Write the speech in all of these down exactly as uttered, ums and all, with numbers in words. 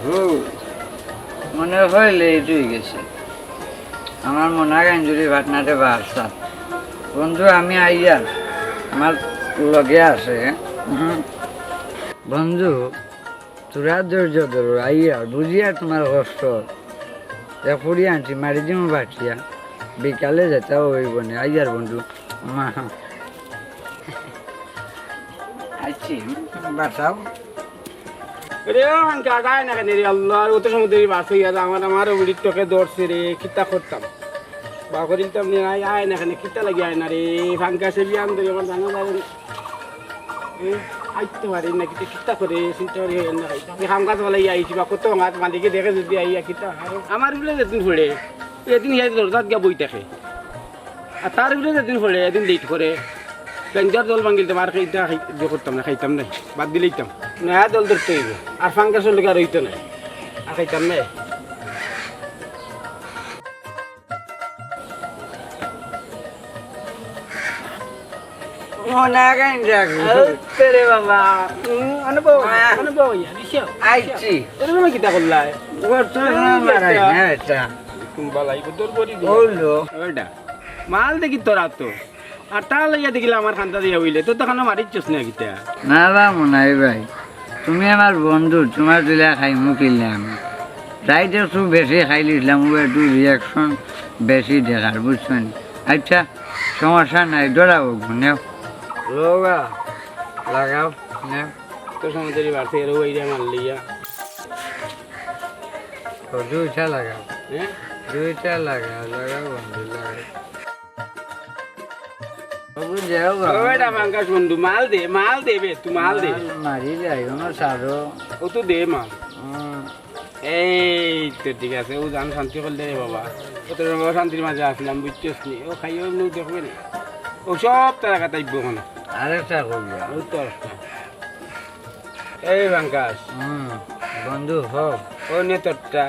হু, মনে হয় লেট অই গেছে। আমার মনা গাঞ্জুরি ভাটনাতে বারসা। বন্ধু, আমি আইয়ার, আমার লগে আছে। হুম। বন্ধু, তোরা ধৈর্য ধরো, আইয়ার, বুঝিয়ার তোমার কষ্ট। এ পুরি আনছি, মারি দিমু বাটিয়া। বিকালে যেতা অইবো নে, আইয়ার বন্ধু। মা। আইছি, বাঁচাও। রে, ও হাঙ্কা, আয় না কেনে রে আল্লাহ, অত সময় ধরি বাসে গিয়া আমার, আমার বুড়ির টকে ধরছে রে, কিতা করতাম? বা করিলতাম নি, আয়, আয় না কেনে, কিতা লাগি আয় না রে, ফাঙ্কা সে বিয়ান ধরি আমার জানা যাবে না। এ, আইতে পারি না, কিতা, কিতা করে, চিন্তা করি হয় না, খাইতাম। আমি কাম কাজ বলাই আইছি, বা কত মাত মালিকে দেখে যদি আইয়া কিতা, আরো আমার উপরে যেদিন পড়ে, এদিন ইয়া দরজাত গিয়া বই থাকে। আর তার উপরে যেদিন পড়ে, এদিন লেট করে, গাঞ্জার দল ভাঙিল, তোমার খাইতা খাই-, ইয়ে করতাম না, খাইতাম না, বাদ দিলাইতাম। নয়া দল ধরতে অইবো, আর ফাঙ্গাসর লগে আর অইতো না, আর খাইতাম না। মনা গাঞ্জা। আরে বাবা, উম, আনে বউ, আহ। আনে বউ, ইয়া, দিশা। আইছি। তোর বাবা কিতা করলাই? ওর তো এই না যে মারাই একটা। না এটা। তুমি বালাই, তোর বড়ি দিয়া। ওলো। ওইটা। মাল দেখি তোরা তো। আর তা লইয়া দেখিলে আমার খান্তা দিয়া অইলে, তো তখন মারিচ্ছস না কিতা? না বা মনাই ভাই, তুমি আমার বন্ধু, তোমার দিলা খাইমু কিলা আমি। রাইত একটু বেশি খাইলিছিলাম, ও একটু রিয়াকশন বেশি দেখার, বুঝছো নি? আচ্ছা, সমস্যা নাই, ধরাও গুনেও। লোগা, লাগাও, নেও। তো সমুদ্রি বাড়তে এরও এই যে মারলিয়া। ও, দুইটা লাগাও। হ্যাঁ? দুইটা লাগাও, লাগাও বন্ধু, লাগাও। বাবু, যাও বাবা। ও বেটা, ফাঙ্গাস বন্ধু, মাল দে, মাল দে বে, তুই মাল দে। মাল মারি যাই, ওনো সারো। ও তো দে মাল। হুম। এই তো ঠিক আছে, ও জান শান্তি করলে রে বাবা। ও তোর বাবা শান্তির মাঝে আসলাম, বুঝছস নি? ও খাইও এমনি দেখবে নি। ও সব তারা কাটাইব ওখানে। আরেকটা কইবা। ও তো একটা। এই ফাঙ্গাস। হুম, বন্ধু, হো। ও নে তোরটা।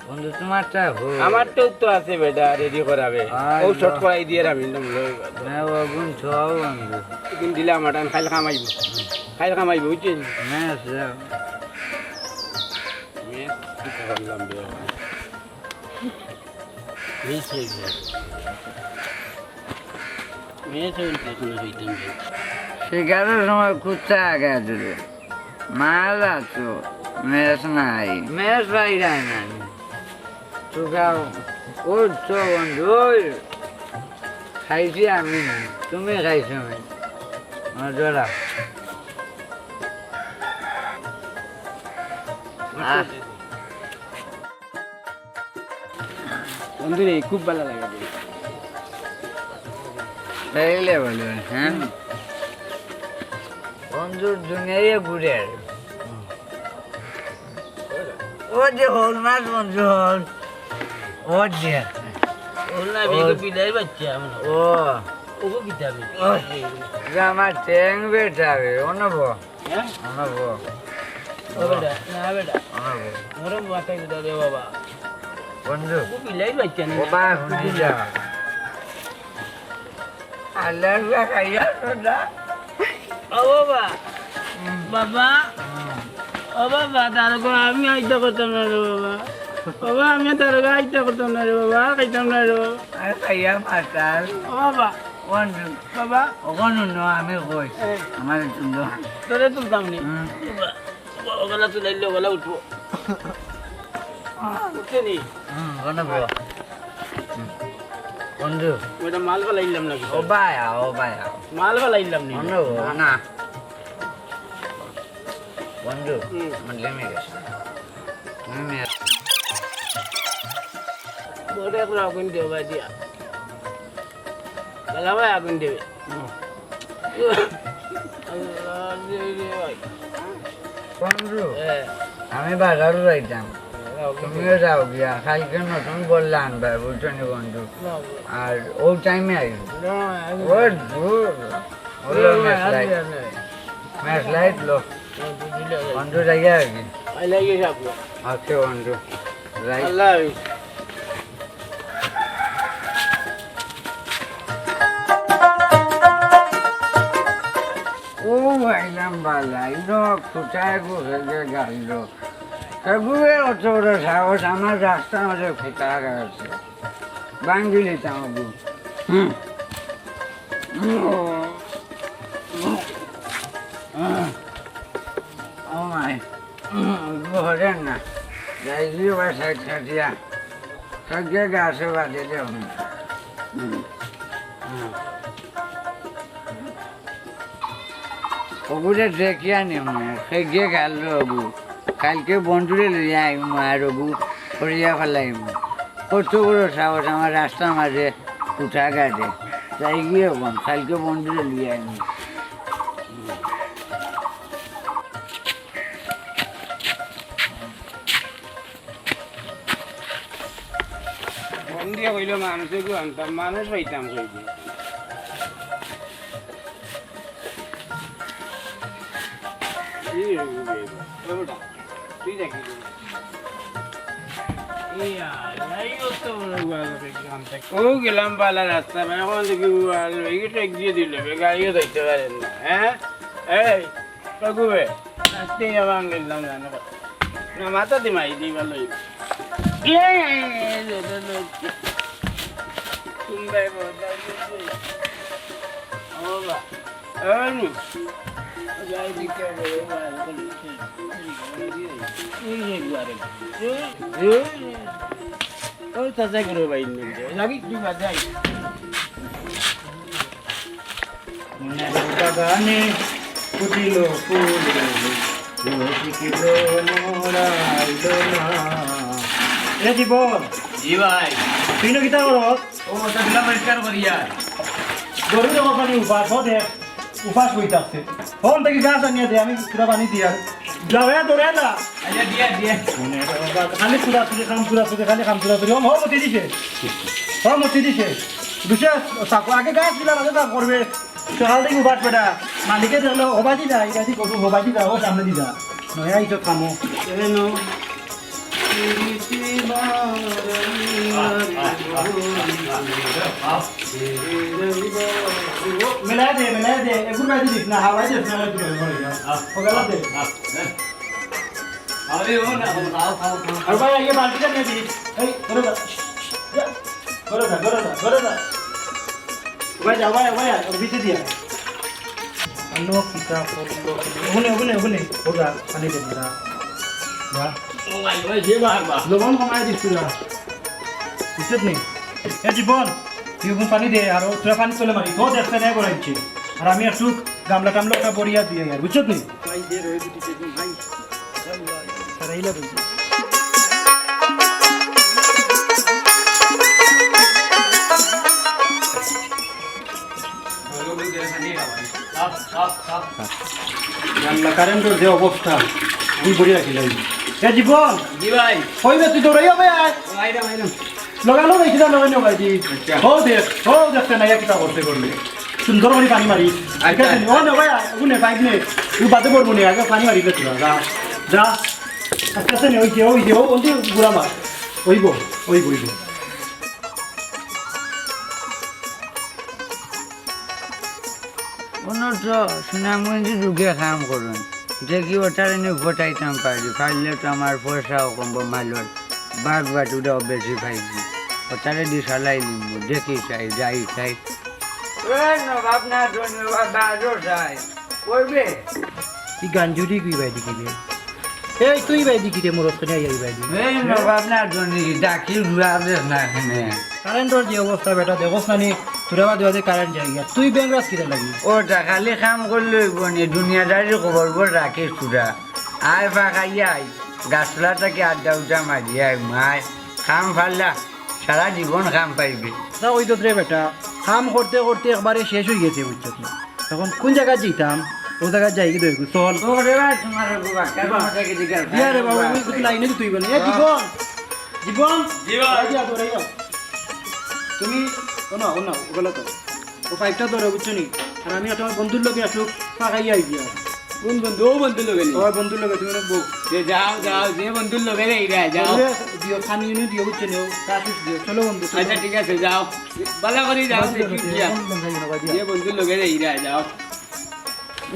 বন্ধু, তোমারটা হো। আমারটাও তো আছে বেটা, রেডি করাবে। আয় ও শর্ট বাবা। করাই দিয়ে আমি একদম লই। না, ও গুণ ছো, বন্ধু। কিন্তু দিলে আমার টান খাইল কামাইব। খাইল কামাইব, বুঝছিস? না, যাও। মেস কিতা করলাম বে? মেস হয়ে গেল। মেস হয়ে গেল, এখন হইতাম বে। শিকারের সময় কুত্তা আগে দিলে। মাল আছো, মেস নাই। মেস বাইরে নাই। তো যাও। ও তো বন্ধু, ওই খাইছি আমি, তুমি খাইছো না। আমার জোড়া। আহ। বন্ধু রে, খুব ভালো লাগে রে। তাইলে বলো, হ্যাঁ? বন্ধুর দুনিয়ায় ঘুরে আর। ও যে হল মাছ বন্ধু হল। ও যে। হল না, আমি তো ও। বিলাই বাচ্চা আমরা। ও। ওগো কিতা আমি? ও। যে আমার ট্যাং বেটা রে, অনব। হ্যাঁ? অনব। ও বেটা, না বেটা। অনব। ওরে মাথায় গুদা দে বাবা। বন্ধু। ও বিলাই বাচ্চা না। ও বা, হুনি যা। আল্লাহর খাইয়া তো না। ও বাবা, বাবা, ও বাবা, তার গো আমি আইতে করতাম না রে বাবা। বাবা, আমি তার গো আইতে করতাম না রে বাবা, আর খাইতাম না রে বাবা। আর খাইয়া মাতাল। ও বাবা, বন্ধু। বাবা। ওখানে ন, আমি কই। এ। আমার তুলো। তোরে তুলতাম নি। হুম। বাবা, ওগুলা তুলাইলে ওগুলা উঠবো। উঠছে নি? হুম, ওখানে বল। হুম। বন্ধু। ওটা মাল ফালাইলাম নাকি? ও ভাই, ও ভাই। মাল ফালাইলাম নি? বন্ধু, না। বন্ধু, হুম। আমার লেমে গেছে। তুমি মেয়ে। বড় এক আগুন দেবা দিয়া। বালা ভাই আগুন দেবে। হুম। আল্লাহ রে রে ভাই। বন্ধু, হ্যাঁ। আমি বাজারও যাইতাম। হ্যাঁ, তুমিও যাও গিয়া। কালকে নতুন বললা আনবা, বুঝছো নি বন্ধু? না, না। আর ও টাইমে আইও। না, আমি ও দূর। ওলো না, ম্যাচ আমি লাইট। যাই না। ম্যাচ লাইট লো। বন্ধু, দিলে যাই। বন্ধু, যাইয়া আর কি? আই লাইক ইউ, আপু। ওকে, বন্ধু। রাইট। আল্লাহ হাফিজ। ও, আইলাম বালা, ইনো কোথায় গো, হেগে গাইল। এগুয়ে অত বড় সাহস, আমার রাস্তার মাঝে ফুটা গাছ আছে, ভাঙ্গি লিতাম অগু। হুম। ও মাই, ঘরে না, যাই গিয়ে বাসায় কাটিয়া, সঙ্গে গাছে বাজে দেব না। অগুরে দেখিয়া নিমু, সে গিয়ে গেল অগু। কালকে বন্ধুরে লইয়া আইমু আর অগু করিয়া ফালাইমু। কত বড় সাহস আমার রাস্তার মাঝে উঠা গাড়ে। যাই গিয়ে বন, কালকে বন্ধুরে লইয়া আইমু। ফোন দিয়া কইলো মানুষ এগু আনতাম, মানুষ পাইতাম কই দিয়া। এই, এই, এই, এই, ওটা, তুই দেখি দে। এই আর, এই অত বড় গুয়াল দেখলাম তো। ও গেলাম বালা রাস্তা, মানে এখন দেখি গুয়াল, এই ট্যাগ দিয়ে দিল, গাড়িও যাইতে পারেন না, হ্যাঁ? এই, তবু বে, আজকে আমার আঙ্গুল দাম জানো কত? না, মাথা দি মারি দি, ভালো হইবে। এ, এ, এ, এ, এ, এ, এ, তুমি ভাই বল, যাই বল, বল। ও বা, এ, নু। যাই দি, কে বলে, ও বা, এখন এই যে দুয়ারে। এ, এ, এ। ওই তো যাই করে ভাই, নিয়ে যাই। লাগি, তুই বাদ যাই। মনের বাগানে ফুটিল ফুল, রসিক ভ্রমর আইল না। এ জীবন, জি ভাই। তুই না কিতা করস? ও, ওটা দিলাম পরিষ্কার করিয়া। গরু দেখো খালি উপাস, ও দেখ, উপাস বই থাকছে। ফোন থেকে গাছ আনিয়া দে, আমি পুরা পানি দিয়ার। যাবে, দৌড়ে না। আচ্ছা, দিয়া, দিয়া। মনের বাগান, খালি চুরাচুরি, কাম চুরাচুরি, খালি কাম চুরাচুরি। ও, মতি দিছে। ও, মতি দিছে। বুঝছে? সাফ, আগে গাছ দিলাম, আগে সাফ করবে। সকাল থেকে উপাস বেটা। মালিকে দেখলো, "হবাজি যা, এটা দি করু, হবাজি যা, ও সামনে দি যা।" নয়া আইছো কামো। এ নো। মেলাই দে, মেলাই দে। এগুর বাজি দিস না, হাওয়াই দিস না, একটু ধরে ধরে যা। ও গেল দে। আরে ও না, খাও, খাও, খাও। আর ভাই, এই বালতিটা নিয়ে দিস। এই, ধরে যা। যা। ঘরে যা, ঘরে যা, ঘরে যা। ভাই যা, ভাই, ভাই, আর ভিতরে দিয়া। আলো কিতা করলো? ওখানে, ওখানে, ওখানে। ও যা, পানি দে, যা। যা। ও ভাই, ভাই, যে বার বার। লবণ কমাই দিস তুই, যা। বুঝছত নি? এ জীবন, তুই ওখানে পানি দে, আর ও তোরা পানি তুলে মারি। তো দেখতে নেই করাইছে। আর আমি একটু গামলা টামলা ওটা বড়িয়া দিয়ে আর, বুঝছত নি? ভাই, দে, রয়ে দুটি দেখুন, ভাই। সারাইলা বলছি। জানলা কারেন্টর যে অবস্থা, আমি বড়ি রাখিলাম। এ জীবন, জি ভাই। কইবে তুই দৌড়াইয়া ভাই আয়। আইরাম, আইরাম। লগালো দেখি না, লগাই নগাইছি। আচ্ছা। হো দেখ, হো দেখতে না, ইয়া কিতা করতে করলে। সুন্দর করে পানি মারি। ঠিক আছে নি? ও না ভাই, ওগুনে পাইপ নে। তুই বাদে পড়বো নি, আগে পানি মারি দে তোরা। যা, যা। আস্তে আস্তে নে, ওই যে, ওই যে, ও বন্ধু, গুড়া মার। ওইব, ওইব, ওইব। অন্য তো সুনামগঞ্জ যুগে কাম করুন, দেখি ওটারে নিয়ে পটাইতাম পারি, পারলে তো আমার পয়সাও কমবো, মালর বাঘ বাটুরাও বেশি পাইবি, ওটারে দি চালাই নিমু, দেখি চাই, যাই চাই। এ নবাব না ধনী বাবা, বারো চাই, করবে? কি গাঞ্জুরি কই ভাই দেখি রে? এই তুই ভাই দেখি রে, মোর ওখানে আই ভাই দেখি। এই নবাব না ধনী, ডাকি রুয়া দেশ না এখানে। কারেন্টর যে অবস্থা বেটা, দেখোস না নি, তোরা বাদে বাদে কারেন্ট যায় গিয়া। তুই ব্যাংরাজ কিতা লাগি? ওটা খালি কাম করলে অইব নি, দুনিয়াদারি খবর বল রাখিস তোরা। আয় ফাঁকাইয়া আয়, গাছলা থাকি আড্ডা উড্ডা মারি আয়, মায় কাম ফাল্লা, সারা জীবন কাম পাইবে। তা ওই তো রে বেটা, কাম করতে করতে একবারে শেষ হয়ে গেছে, বুঝছো তো? তখন কোন জায়গায় যাইতাম, ও জায়গায় যাই কি দইগু, চল। ওরে ভাই, তোমার বাবা, কেন বাবা। মজা কি দিকে? ইয়া রে বাবা, আমি কিছু লাইনে দিতে হইব না। এ জীবন, জীবন। জি ভাই। এই যে, আদর, এই যে। তুমি, ও না, ও না, ওগুলো তো। ও পাইপটা ধরো, বুঝছো নি? আর আমি একটা বন্ধুর লগে একটু ফাঁকাইয়া আই গিয়া। কোন বন্ধু? ও বন্ধুর লগে নি? ও বন্ধুর লগে, তুমি না বউ। যে যাও, যাও, যে বন্ধুর লগে রে, এরা যাও। ওরে দিও, খানি উনি দিও, বুঝছো নি? ও কাশিস দিও। চলো বন্ধু, চলো। আচ্ছা, ঠিক আছে, যাও। বালা করি যাও, বাদ দেখি দাও, গিয়া। কোন বন্ধু যাই না, বাদ দিয়া। যে বন্ধুর লগে রে, এরা যাও।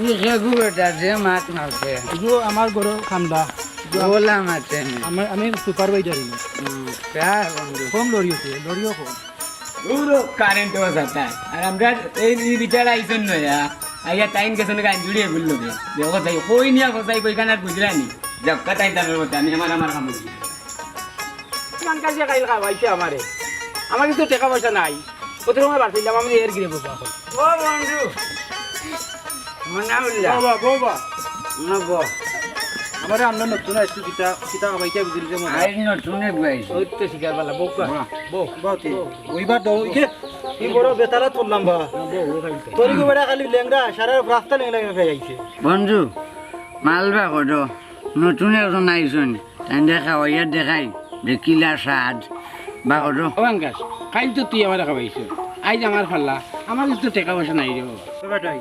ই যে গু বেটা, যে মাত মারছে। গু আমার গরু খান্দা। বললাম আছে আমি। আমার, আমি সুপারভাইজার ইনো। হুম, প্যার বন্ধু। কম লড়ি উঠে, লড়িও কম। পুরো কারেন্ট হওয়া যাতা। আর আমরা এই, এই বিচার আইসন নয়া। আইয়া টাইম গেছে না গান জুড়িয়ে বললো বে। দেখো যাই, কই নিয়া কোথায় কইখান আর বুঝলানি। যাও, কাটাই তার মধ্যে, আমি আমার, আমার কাম বুঝি। কোন কাজে কাইল খাওয়াইছে আমারে? আমার কিন্তু টাকা পয়সা নাই। কত সময় বার করলাম আমি এর গিরে বলবো এখন। ও বন্ধু, আমার নাম উল্লা। বাবা, বাবা। না বল। আমারে আমরা নতুন আইছি, কিতা, কিতা খাবাইতে বুঝলি যে মজা। আই নতুন এক ভাই। ওই তো শিকার বালা, বউকা। বাহ। বউ। বাহ, তুই। বউ। ওইবার দৌ, ইকে, কি বড় বেতালা তুললাম বা। বউ, বউ খাইতে। তোর কি বেটা খালি লেংড়া, সারা রাস্তা লেংড়া লেংড়া খাই আইছে। বন্ধু, মালবা কত? নতুন একজন আইছন, তাইন দেখা হইয়া দেখাই, দেখিলা সাজ, বা কত? ও আঙ্কাশ, কাইল তো তুই আমার খাওয়াইছ, আইজ আমার ফাল্লা, আমার কাছে তো টাকা পয়সা নাই রে বাবা। ও বেটাই,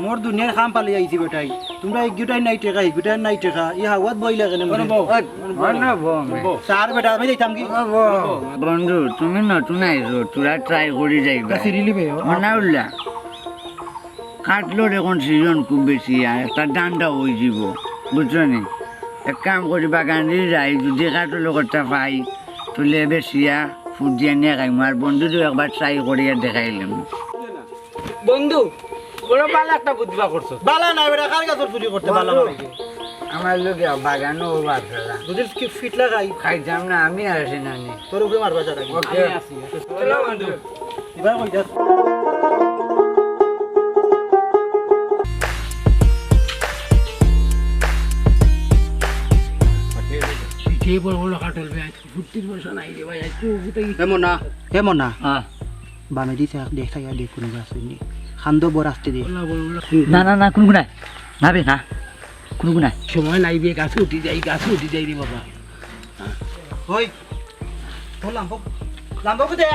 মোর দুনিয়ার কাম পালি আইছি বেটাই, তোমরা এগুটাই নাই টাকা, এগুটাই নাই টাকা, ই হাওয়াত বইলা কেনে বলো মনে? বউ। ওই, বলো বউ। বউ। স্যার বেটা, আমি যাইতাম কি? বলো বউ। বন্ধু, তুমি নতুন আইছো, তোরা ট্রাই করি যাইবা। তা সিরিলি বে, ও। মনে উল্লা। কাঠলর এখন সিজন খুব বেশি, আর একটা ধান্দা অই যিবো, বুঝছো নি? এক কাম করি, বাগানে যাই, যদি কাঠল করতে পাই, তুলে বেশিয়া ফুট দিয়া নিয়া খাইমু। আর বন্ধুরেও একবার ট্রাই করিয়া দেখাইলাম। বন্ধু, বড় ভালা একটা বুদ্ধি বার করছো। বালা না বেটা, কার গাছর চুরি করতে বালা বন্ধু, লাগে? আমার লগে বাগানো ও বাসরা। যদি কি ফিট লাগাই? খাইতাম না, আমি আর আছি না নি। তোর উপরে মারবা যারা কি? ওকে। আমি আছি। চলো বন্ধু। এবার কই যাস? যে বড় বড় কাঠল বে, আজকে ফুর্তির পয়সা নাই রে ভাই, আজকে উঠে গেছে। এ মনা, এ মনা। হ্যাঁ। বামে দিছে, এক দেখ, থাকি দেখ, কোনো গাছ হয়নি। খান্দো বড় আসতে দে। বলা, বলা, বলা। না, না, না, কোনো নাই। না বে, না। কোনো নাই। সময় নাই বে, গাছে উঠি যাই, গাছে উঠি যাই রে বাবা। ওই, ও লাম্বো, লাম্বো কোথায়?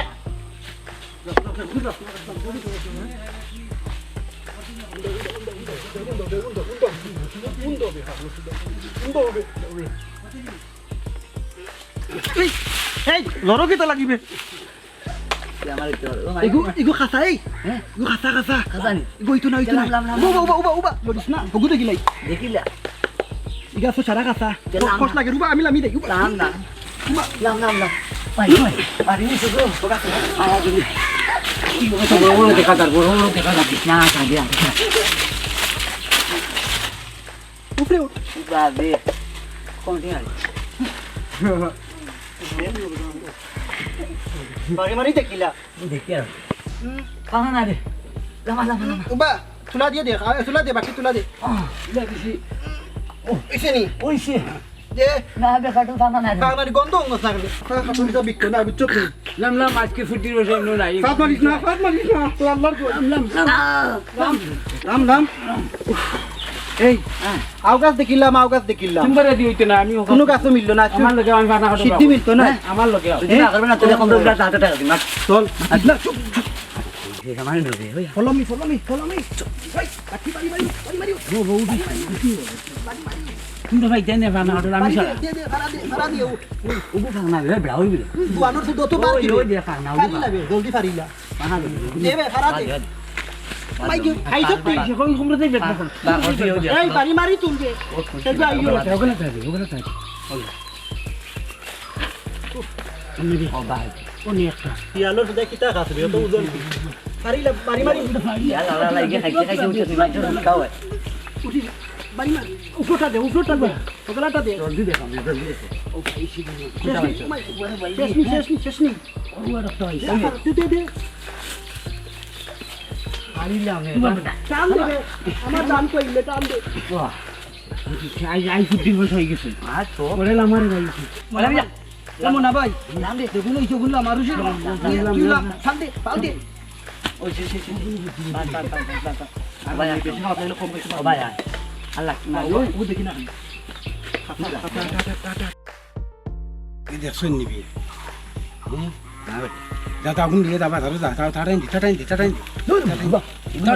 এই, এই, লড়ো কিতা লাগিবে? তুই আমার একটু, ও ভাই। ইগু, ইগু খাসা, এই। হ্যাঁ? ইগু খাসা, খাসা। খাসা নি? ইগু ইতো না, ইতো না। লাম, লাম, লাম, উবা, লাম। উবা, উবা, উবা। লড়িস না, হগু দেখিলাই। দেখিলা? ইগা তো সারা খাসা। তে লাম। কষ্ট লাগে, উবা, আমি লামি দেই, উবা। লাম, লাম। উবা। লাম, লাম, লাম। ভাই, ভাই। আরে, এই শুধু। আরে, তুমি। বড় বড় দেখা যার, বড় বড় দেখা যার। না, না, না। উপরে উঠ। বাবে। কোন দিন আরে? বাড়ি মারি দেখিলা? দেখি আর। হুম। পানা না রে। লামা, লামা, লামা। উবা, তুলা দিয়ে দে, আ, তুলা দে, বাকি তুলা দে। আহ, ইলা বেশি। ও, এসে নি। ওইসে। দে। না, বে, কাটল পানা না রে। পানা রে, গন্ধ অঙ্গস না কেন? হ্যাঁ, কাটল এটা বিক্রি না, বুঝছো কি? লাম, লাম, আজকে ফুর্তির বসে এমন নাই। সাত মারিস না, সাত মারিস না, তো আল্লাহর দোয়া। লাম, লাম, লাম। লাম, লাম। লাম, লাম। এই, হ্যাঁ। আও গাছ দেখিলাম, আও গাছ দেখিলাম। তুমি বারে দিও তো না, আমি ওখানে কোনো গাছও মিললো না। আমার লগে আমি পানা কাটবো। সিদ্ধি মিলতো না। হ্যাঁ, আমার লগে আও। যদি না করবে না, তাহলে কমরে উল্টা হাতে টাকা দিন, মার। চল। আজ না, চুপ, চুপ। এ, আমার নদী, ওই। Follow me, follow me, follow me। ওই, বাড়ি, বাড়ি, বাড়ি, বাড়ি, বাড়ি। ও, ও, উঠি। বাড়ি, বাড়ি। তুমি তো ভাই জানে, পানা কাটবো, আমি ফাড়ি সারা। দে, দে, দে, ফাড়া দে, ফাড়া দে, ও। ও, ও, ফাড়া না, রে, বেড়া হইবে। হুম, দুয়ানোর তো দত পার ওই, দিবে। ওই, দে, ফাড়া, ও, ফাড়ি বাবা। লাগে, জলদি ফাড়িলা। পানা কাটবো। দে বে, ফাড়া দে। বাদ, বাদ। মাই গো, খাইছত তুই? সে কই কুমড়া তুই বেটা? বা, বা, ওই, ওই, ওই, এই, বাড়ি মারি তুলবে। ও, খুশি। এই যে আইও। ওগুলো থাকে, ওগুলো থাকে। ওগুলো। ও ভাই। ও নি একটা। পিয়ালো সুদা কিতা খাস রে? অত ওজন কি? পারিলা, পারি মারি। ইয়া, লা, লা, লা, ইগে খাইতে, খাইতে উঠে তুই মাইকে খাওয়া। উঠি, বাড়ি মার। উপরটা দে, উপরটা দে। ওগুলাটা দে। জলদি দেখাও, জলদি দেখাও। ও ভাই, শিখুন। শেষ নি, শেষ নি, শেষ নি। ও, আর একটা হইছে। দে, দে, দে। পারিলাম, এ। টান দে রে। আমার টান কইলে, টান দে। বাহ। আই, আই, ফুর্তির বয়স হয়ে গেছে। আর তো। ওরে লামারে ভাই। ওরে লামা। লামো না ভাই। লাম দে। দেখুন, এই যে বললাম, আর উঠে লাম, লাম, লাম, তুই লাম, লাম। লাম, ফাল দে, ফাল দে। ওই, সে, সে, সে। বাস, বাস, বাস, বাস, বাস, বাস। আর ভাই, আর বেশি খাওয়া তাহলে কম বেশি ও ভাই, আর। আর লাগছে না। ও, ও দেখি না। এই দেখছেন নিবি? হুম? না ভাই। যা, যা, আগুন দিয়ে, যা, যা, যা, যা, যা, টাইম দি, টাইম দি, টাইম দি। দূর, বাবা।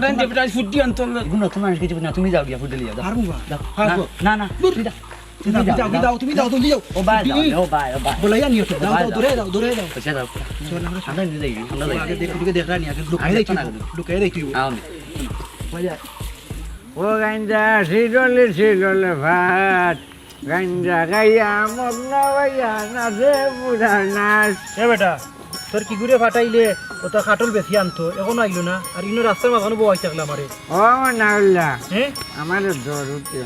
টাইম দি, বেটা, ফুট দিয়ে আনতে হবে। এগুলো তোমার কিছু না, তুমি যাও গিয়া, ফুট দিয়ে যাও, যাও। পারবো বা? যাও। পারবো। না, না, না, দূর। তুমি যাও। তুমি যাও, যাও, যাও, যাও, তুমি যাও, জলদি যাও। ও ভাই, যাও, ও ভাই, ও ভাই। বলে জানি ওকে। ও যাও, ভাই, যাও, যাও। দূরে যাও, দূরে যাও। আচ্ছা, যাও। চল, আমরা আমরা নিয়ে যাই, আমরা যাই। আগে দেখ, ওদিকে দেখ, রানী, আগে লুকাই দেখো দেখি, না। লুকাই দেখি। আও। ভাই, যা। ও গাইন্দা, সিডলে, সিডলে ভাত। গাঞ্জা খাইয়া মগ্ন হইয়া নাচে বুড়া নাচ। এ বেটা, তোর কি ঘুরে ফাটাইলে ও তো কাঠল বেশি আনতো, এখনো আইলো না। আর ইনো রাস্তার মাঝখানো বওয়াই থাকলে আমারে। ও নাউল্লা, হ্যাঁ? আমারে ধর উঠে।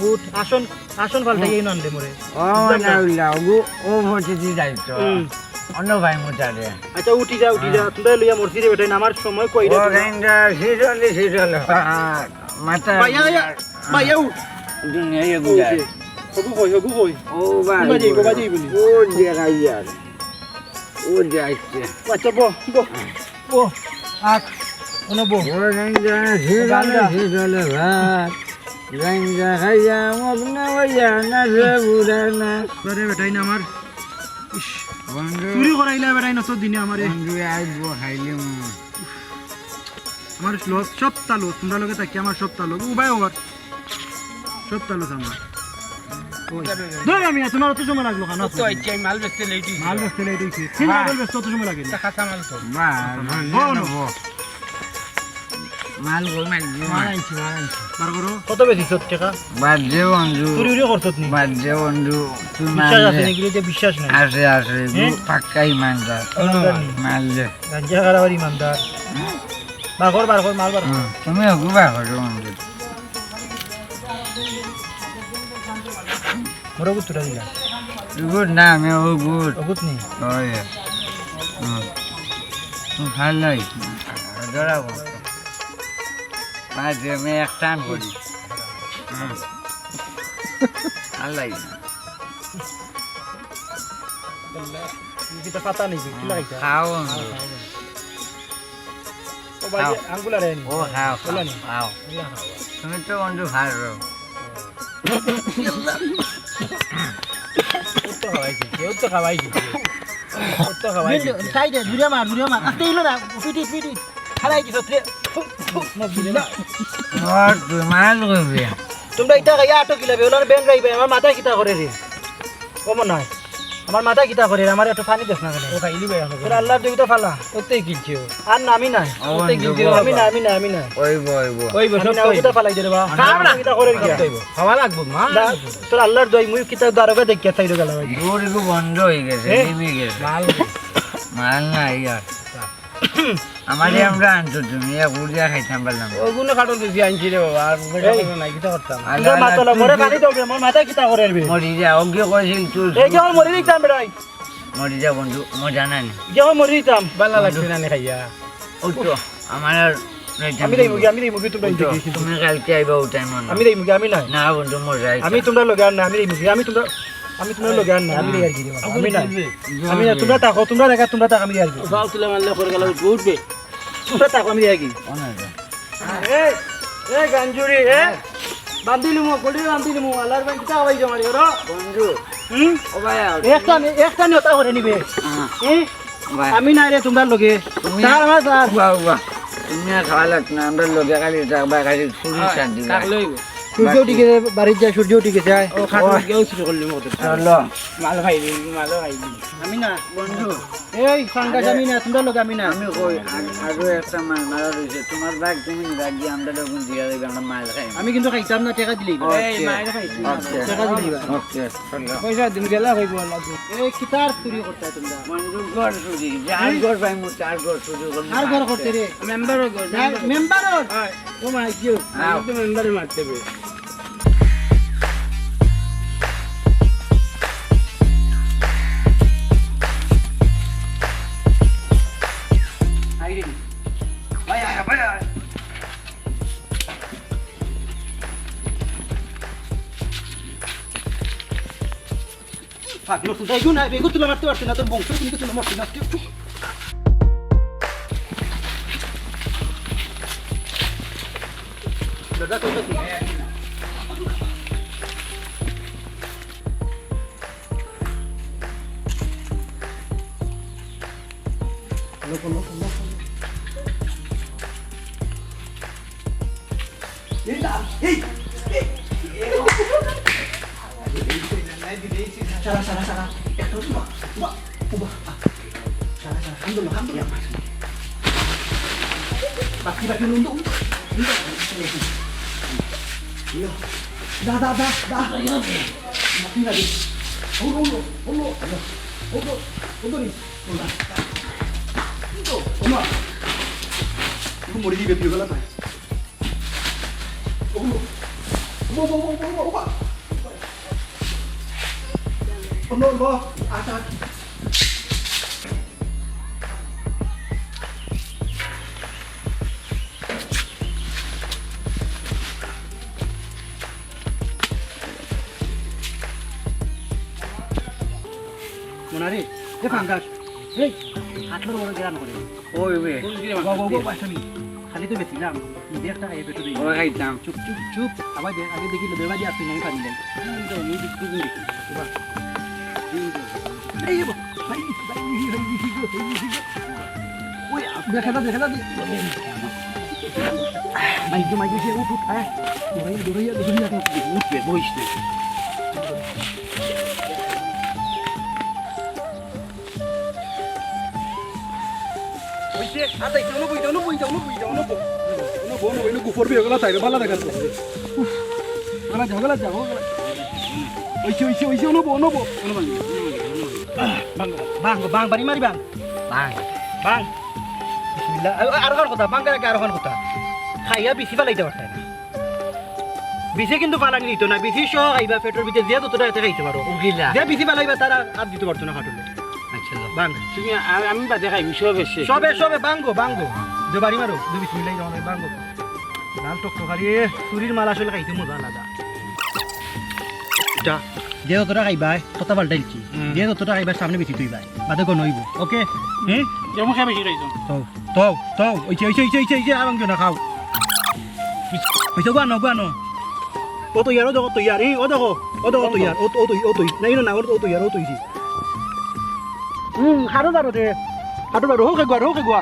উঠ, আসন, আসন পাল্টাইয়া ইনো আনলে মোরে। ও বুঝলাম না। নাউল্লা, ওগু, ও ভোটে দি যাইতো। হুম। অন্য ভাই মুটারে। আচ্ছা, উঠি যা, উঠি যা। হ্যাঁ। তোমরা লইয়া মরছি রে বেটা, আমার সময় কই রে ও তোমরা? গাঞ্জা, সিজলে, সিজলে। মাথা ভাইয়া, ভাইয়া, ভাইয়া, উঠ। দুনিয়া ও, এগুলা। হগু কই, হগু কই? ও ভাই, কোন বাজে, কোন বাজে বলি? ও যে গাইয়ার। ও যে আইছে। আচ্ছা, বো, বো। বো, আট, কোনো বো। ও গাঞ্জা, সিজলে, গাঞ্জা। সিজলে ভাত। গাঞ্জা খাইয়া মগ্ন হইয়া নাচে বুড়া নাচ। আরে বেটাই না আমার। ইস, বন্ধু। চুরি করাইলা বেটাই না তো দিনে আমারে। বন্ধু, আইবো খাইলে মনে। আমার লস, সবটা লস, তোমরা লগে থাকি আমার সবটা লস। ও ভাই, ওর সবটা লস আমার। ওই। ধর আমি, তোমার অত সময় লাগলো কেন? তো এই যে মাল বেচতে লেট হইছে। মাল বেচতে লেট হইছে। তিন হ্যাঁ। মাল বেচতে অত সময় লাগে না। এটা কাঁচা মাল তো। মাল, মাল, বল। বল। মাল গো, মাল গো। মাল আনছি, মাল আনছি। বার করো। কত বেশি সত্য টাকা? বাদ দে বন্ধু। চুরি উরি করছত নি? বাদ দে বন্ধু। তুই বিশ্বাস মাল আছে দে। নাকি? এটা বিশ্বাস নাই। আছে, আছে। হ্যাঁ? পাক্কা ইমানদার। ইমানদার নি? মাল দে। গাঞ্জা খাওয়ার ইমানদার। বার কর, বার কর, মাল বার কর। হুম, তুমি হগু বার করো, বন্ধু। মোর অগুত তুলা দিলা। অগুত না, আমি অগুত। অগুত নি? ওই। হুম। হুম, ভালাই। ধরা বল। মাঝে আমি এক টান করি। হুম। ভালাই। তুমি কিতা পাতা নিবি? কি লাগাইতা? খাও, বন্ধু। খাও, খাও। ও ভাই, খাও। আঙ্গুল আর আনি। ও, খাও, খাও, ওলা নি? খাও। ওলা খাও। তুমি তো বন্ধু ভালো। ও তো খাওয়াই দিছে, ও তো খাওয়াই দিছে। ও তো খাওয়াই দিছে। সাইডে, দূরে মার, দূরে মার। আস্তে ইলো না, পিটি, পিটি। খালাই দিছ, রে। ফু, ফু, না, দূরে মার। আর তুই মাল করবি। তোমরা ইটা খাইয়া আটো কিলাবে, ওলার ব্যাংক রাইবে, আমার মাথায় কিতা করে রে? ও মনে হয়। আমার মাথায় কিতা করে, আমার একটু পানি দেস না কেনে? ও খাইলি ভাই, এখন। তোর আল্লাহর দেবতা ফালা। ওতেই কিনছি ও। আর না, আমি নাই। ও ওতেই বন্ধু, কিনছি ও। আমি না, আমি না, আমি না। ওই বয়, ওই বয়। ওই বয়, আমি সব না, ওই। ওটা ফালাই দে রে বা। খাওয়া না। কিতা করে রে? খাওয়া লাগবো, মা। দা-, তোর আল্লাহর দোয়াই, মুই কিতা দারোগা দেখিয়া চাইরো গেলা ভাই। দূর এগু বন্ধ হয়ে গেছে, এ? নিভে গেছে। মাল। মাল নাই আর। আমারে আমরা আনছো তুমি, এক উড়িয়া খাইতাম পারলাম না। ওগুলো কাঠল বেশি আনছি রে বাবা, আর বেটা এই। করে নাই, কিতা করতাম? আল্লাহ, তোর মাথা আল্লাহ, লো, তুই মরে তো পানি দাও রে, আমার মাথায় কিতা করে রে? মরি যা, ওকে কইছিল তুই। এই যে আমার মরি দিতাম বেটাই। মরি যা বন্ধু, মজা নাই নি। যে আমার মরি দিতাম। ভালা লাগছে না নি খাইয়া। ওই তো, আমার আর রইতাম আমি দেই না। মুগি, আমি দেই মুগি, তোমরা ওই তো, দেখি। তুমি কালকে আইবা ওই টাইম না। আমি দেই মুগি, আমি নাই। না বন্ধু, মজা আইছে। আমি তোমরা লগে আর না, আমি দেই মুগি, আমি তোমরা, আমি তোমরা লগে আর না, আমি দেই আর কি রে বাবা, আমি নাই। আমি না, তোমরা থাকো, তোমরা দেখা, তোমরা থাকো, আমি দেই আর কি। উঠাও তুলে মারলে করে গেল, উঠবে, উঠবে। তোমরা থাকো, আমি দেই আর কি। কোন আছে? এ, এ গাঞ্জুরি, এ? বান্ধিলিমু, গড়ি বান্ধিলিমু, আল্লাহর ভাই কিতা হবাই জমারি করো? বন্ধু। হুম? ও ভাই, আও। একটা নি-, একটা নিয়তা করে নিবে। হ্যাঁ। হুম? ভাই। আমি নাই রে তোমরার লগে। তুমি তার আমার তার। বাহ, বাহ। তুমি আর খাওয়া লাগতো না, আমরার লগে খালি থাকবা, খালি চুরি হ্যাঁ, শান্তি থাকলে হইব। সূর্য বাকি উঠি গেছে, বাড়িত যায়, সূর্য উঠি গেছে, আয়। ও, খাটুন ওই। গেও চুরি করলি মতো। চলো। মাল খাইলি, মালও খাইলি। আমি না, বন্ধু। এই, ফাঙ্গাস আমি না, তোমরা লগে আমি না। আমি কই, আ-, আরো একটা মাল মারা রইছে। তোমার ব্যাগ তুমি নিবা গিয়া, আমরা লোক দিয়া দিবা, আমরা মাল খাই। আমি কিন্তু খাইতাম না, টেকা দিলেই বা। এই, ওকে। মাল খাইছি না। ওকে। টেকা দিলেই বা। ওকে, চলো। পয়সা দিন গেলা হইব আল্লাহ। এই, কিতার চুরি করতায় তোমরা? বন্ধু, ঘর চুরি। যার ঘর পাইমু, তার ঘর চুরি করমু। কার ঘর করতে রে? মেম্বারর ঘর, না, মেম্বার। মেম্বারর? হয়। ও মাই গড। আও। আমি তো মেম্বারে মারতে হবে। আই রে। ভাই, আয়, ভাই, আয়। পাগল, কোথায় গো? না, বেগো তুলে মারতে পারছে না, তোর বংশ কিন্তু তুলে মারছে না। চুপ, চুপ। দাদা, কোথায় তুই? এই না, এই, এই, এই। সারা, সারা, সারা। একটা উঠো, উঠো, উঠো। সারা, সারা, হামদুল্লাহ, হামদুল্লাহ। বাকি, বাকি, উঠো, উঠো, উঠো। দা, দা, দা, দা। মাটি না দে। হলো, হলো, হলো। হলো, হলো রে। হলো। ওমা। মরি দিবে, তুই গলা পায়। ওমা, ওমা, ওমা, ওমা, ওমা। ওমা, ওমা, আট, আট। মনারে, এ ফাঙ্গাস, এই, হাতলর বড় গেরান করে। ওই, ওই। ওই, ওই, ওই, ওই, ওই, খালি তো বেচিলাম, নিজে একটা খাইয়ে পেটে দিই। ওই খাইতাম। চুপ, চুপ, চুপ। আবার দেখ, আগে দেখি, বেবাদি আসতে নাই, পারি নাই। এই তো, এই দেখি, এই দেখি। বাহ। এই তো। এই, এই, এই, এই, এই, এই, এই, এই, ওই, দেখা দে, দেখা দে। মাইকে, মাইকে, সে উঠ, উঠ, আয়। দৌড়াইয়া, দৌড়াইয়া, দৌড়াইয়া, উঠবে, বইস না। ওই যে, আর যাইতে, অনুপ, ওই যে, অনুপ, ওই যে, অনুপ, ওই যে, অনুপ। অনুপ, অনুপ, অনুপ, গুফর বিয়ে গেলা, তাই ভালা দেখার তো। উফ, গেলা যাও, গেলা যাও, গেলা। ওই যে, ওই যে, ওই যে, অনুপ, অনুপ। ভাঙ, ভাঙ, ভাঙ, বাড়ি মারি ভাঙ। ভাঙ। ভাঙ। বিসমিল্লাহ। আ-, আ-, আরোখান কথা, ভাঙ করে আগে আরোখান কথা। খাইয়া বিসি ফালাইতে পারতে না। বিসি কিন্তু ফালানি দিত না, বিসি সহ খাইবা, পেটর ভিতরে যে যতটা আছে খাইতে পারো। উগিলা। যে বিসি ফালাইবা, তারা আর দিতে পারতো না খাটুলে। আচ্ছা, লো। বাং। তুমি আর আমি বাদে খাইবি, সবে শেষ। সবে, সবে, বাঙ্গো, বাঙ্গো। যে বাড়ি মারো, যে বিসমিল্লাহির রহমানির রহিম, বাঙ্গো। লাল টকটকারি, চুরির মাল আসলে খাইতে মজা আলাদা। যা। যে যতটা খাইবায়, তত পাল্টাইলছি। হুম। যে যতটা খাইবার সামনে বেশি তুইবায়। বাদে গণ হইব। ওকে? হুম? যেমন খাই বেশি খাইছো। তো, তো, তো, ওই যে, ওই যে, ওই যে, ওই যে, ওই যে, আর ভাঙছো না, খাও। ওই যে, গুয়ানো, গুয়ানো। ও তো ইয়ার, ও দেখো, তো ইয়ার, এই, ও দেখো, ও দেখো, তো ইয়ার, ও তো, ও তো, ও তো, না, ইনো না, ও তো, ও তো ইয়ার, ও তো ইসি। হুম, হারো বারো দে। হারো বারো, হোক এগুয়া, হোক এগুয়া।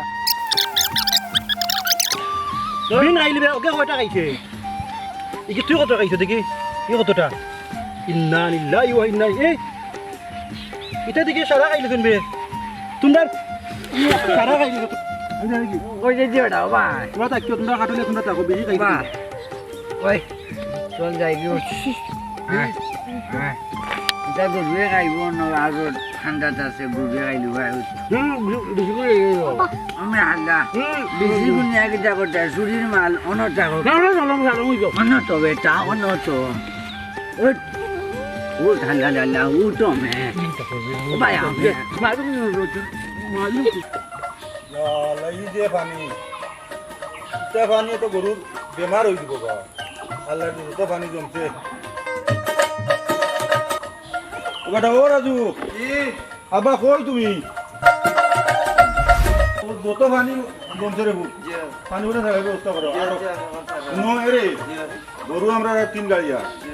বিন খাইলি বে, ওকে কয়টা খাইছে? ই কি তুই কত খাইছো দেখি? ই কতটা? ইন্না লিল্লাহি ওয়া ইন্না ইলাইহি। ইটা দেখি সারা খাইলে শুনবে। তোমরা সারা খাইলে তো। ওই যে, যে ওটা, ও ভাই। তোমরা থাকিও, তোমরা কাটলে তোমরা থাকো, বেশি খাইছো। বাহ। ওই, চল যাই গো। হ্যাঁ, হ্যাঁ। ইটা গরুয়ে খাইব না, আর ঠান্ডাত আছে, গরুয়ে খাইলে ভাই। হুম, বে-, বেশি করে এই খাইব। আমি হাল্লা। হুম, বেশি গুণে আগে যা করতে, চুরির মাল, অন্য যা করতে। না, না, না, না, না, ওই তো। অন্য তো বেটা, অন্য তো। উঠ। উঠ, হাল্লা, হাল্লা, উঠ, মে। ও ভাই, আমি। মারুম, মারুম, মারুম। ইয়া আল্লাহ, ই যে পানি। ইটা পানি তো গরুর বেমার হই দিব বা। আল্লাহ, যত পানি জমছে। ও বেটা, ও রাজু। কি? আব্বা, কই তুমি? ও যত পানি জমছে রে, বুঝ। জি। পানি উঠে থাকার ব্যবস্থা করো। জি, আর জি, আমার কথা। শুনো, এরে, জি। গরু আমরা তিন গাড়িয়া। জি।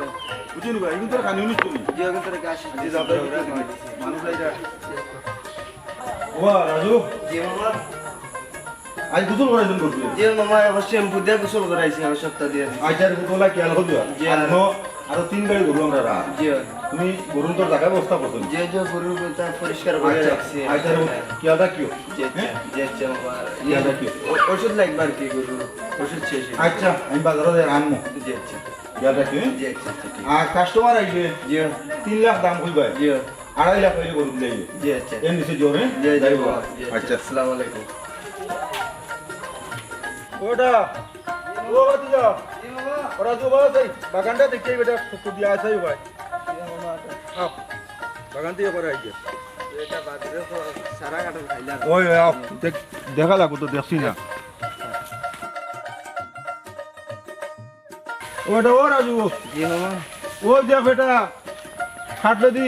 বুঝছো নি ভাই? কিন্তু তোর খানি উনিস তুমি। জি, এখন তোর গাছ জি, যাও, যাও, যাও, মানুষ আইরা। ওবা, রাজু। জি, মামা। আজ গোসল করাইছেন করতে? জি, মামা, এখন শ্যাম্পু দিয়ে গোসল করাইছি, আমি সপ্তাহ দিয়ে দিছি। আচ্ছা, আর গোসল খেয়াল করবে। জি, আর আর নো, আরো তিন গাড়ি গরু আমরা রাখ। জি। তুমি গরুর তোর জায়গায় ব্যবস্থা করছো? জি, জি, গরুর গোটা পরিষ্কার করে আচ্ছা, রাখছি। আচ্ছা, আর খেয়াল রাখিও। জি, আচ্ছা, হ্যাঁ? জি, আচ্ছা, মামা। খেয়াল রাখিও। ও-, ওষুধ লাগবে আর কি গরুর? ওষুধ শেষ হয়ে গেছে। আচ্ছা, আমি বাজারে যাই আনবো। জি, আচ্ছা। খেয়াল রাখিও, হ্যাঁ? জি, আচ্ছা, আচ্ছা, ঠিক। আর কাস্টমার আইলে জি। তিন লাখ দাম কইবায়। জি। আড়াই লাখ অইলে গরু দিলাই। জি, আচ্ছা। এর নিচে জোর, হ্যাঁ? জি, জি, যাইবো। বাবা। জি, আচ্ছা। আচ্ছা। আসসালামু আলাইকুম। ওটা, ও ভাতিজা। জি, বাবা। ওরা তো বাবা সেই বাগানটা দেখতে বেটা, কুকুর দিয়ে আসাই ভাই। জি, বাবা। আও, বাগান থেকে পরে আইছে। এটা বাজারে তো সারা কাটল খাইলাম। ওই, ওই, আও, দেখ, দেখা লাগবো তো, দেখছি না। ওটা ও রাজু। জি মামা। ওই দেখ বেটা, খাটলে দি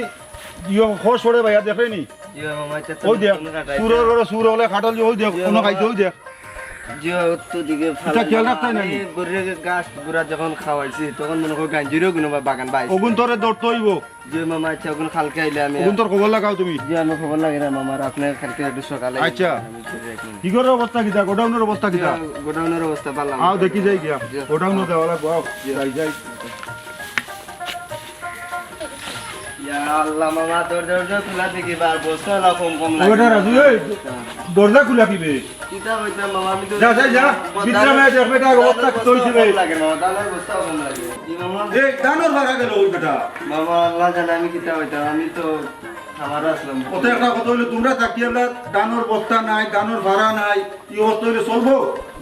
ইয়ো খোঁজ পড়ে ভাইয়া, দেখে নি? জি মামা, এটা তো ওই দেখ, নতুন কাটাই সুরর দেওয়া। ঘরে সুর হলে খাটল যে ওই দেখ, জি কোনো মামা। খাইছে ওই দেখ। জি, ও তো দিকে এটা খেয়াল রাখতে হয় না নি? এই গরুর গাছ গুড়া যখন খাওয়াইছি, তখন মনে হয় গাঞ্জিরও গুণ বা বাগান বাইছে। ওগুন তোরে ধরতে হইব। জি মামা, আচ্ছা, এখন কালকে আইলে আমি ওগুন তোর খবর লাগাও তুমি। জি, আমি খবর লাগে না মামা, আর আপনি কালকে একটু সকালে আচ্ছা। আমি চলে যাই এখন। কি করার অবস্থা কিতা? গোডাউনের অবস্থা কিতা? জি, গোডাউনের অবস্থা ভালো। আও দেখি যাই গিয়া। জি। গোডাউনে যাওয়া লাগবো, আও। জি। যাই, যাই। ইয়া আল্লাহ মামা, তোর দরজা খোলা দেখি বার, বস্তা অলা কম কম লাগে। ওটা রাজু, এই দরজা খুলা কিবে? কিতা কইতাম মামা, আমি তো যা, যা, যা। ভিতরে আমি দেখবে, এটা অবস্থা কিতা অইছে বে? কম লাগে মামা, ধানর বস্তা কম লাগে। ই মামা। এই ধানর ভাড়া গেল ওই বেটা। মামা, আল্লাহ জানে আমি কিতা কইতাম, আমি তো খামারো আছলাম। অত একটা কথা অইলো, তোমরা থাকি আমরা ধানর বস্তা নাই, ধানর ভাড়া নাই, ই অবস্থা অইলে চলবো?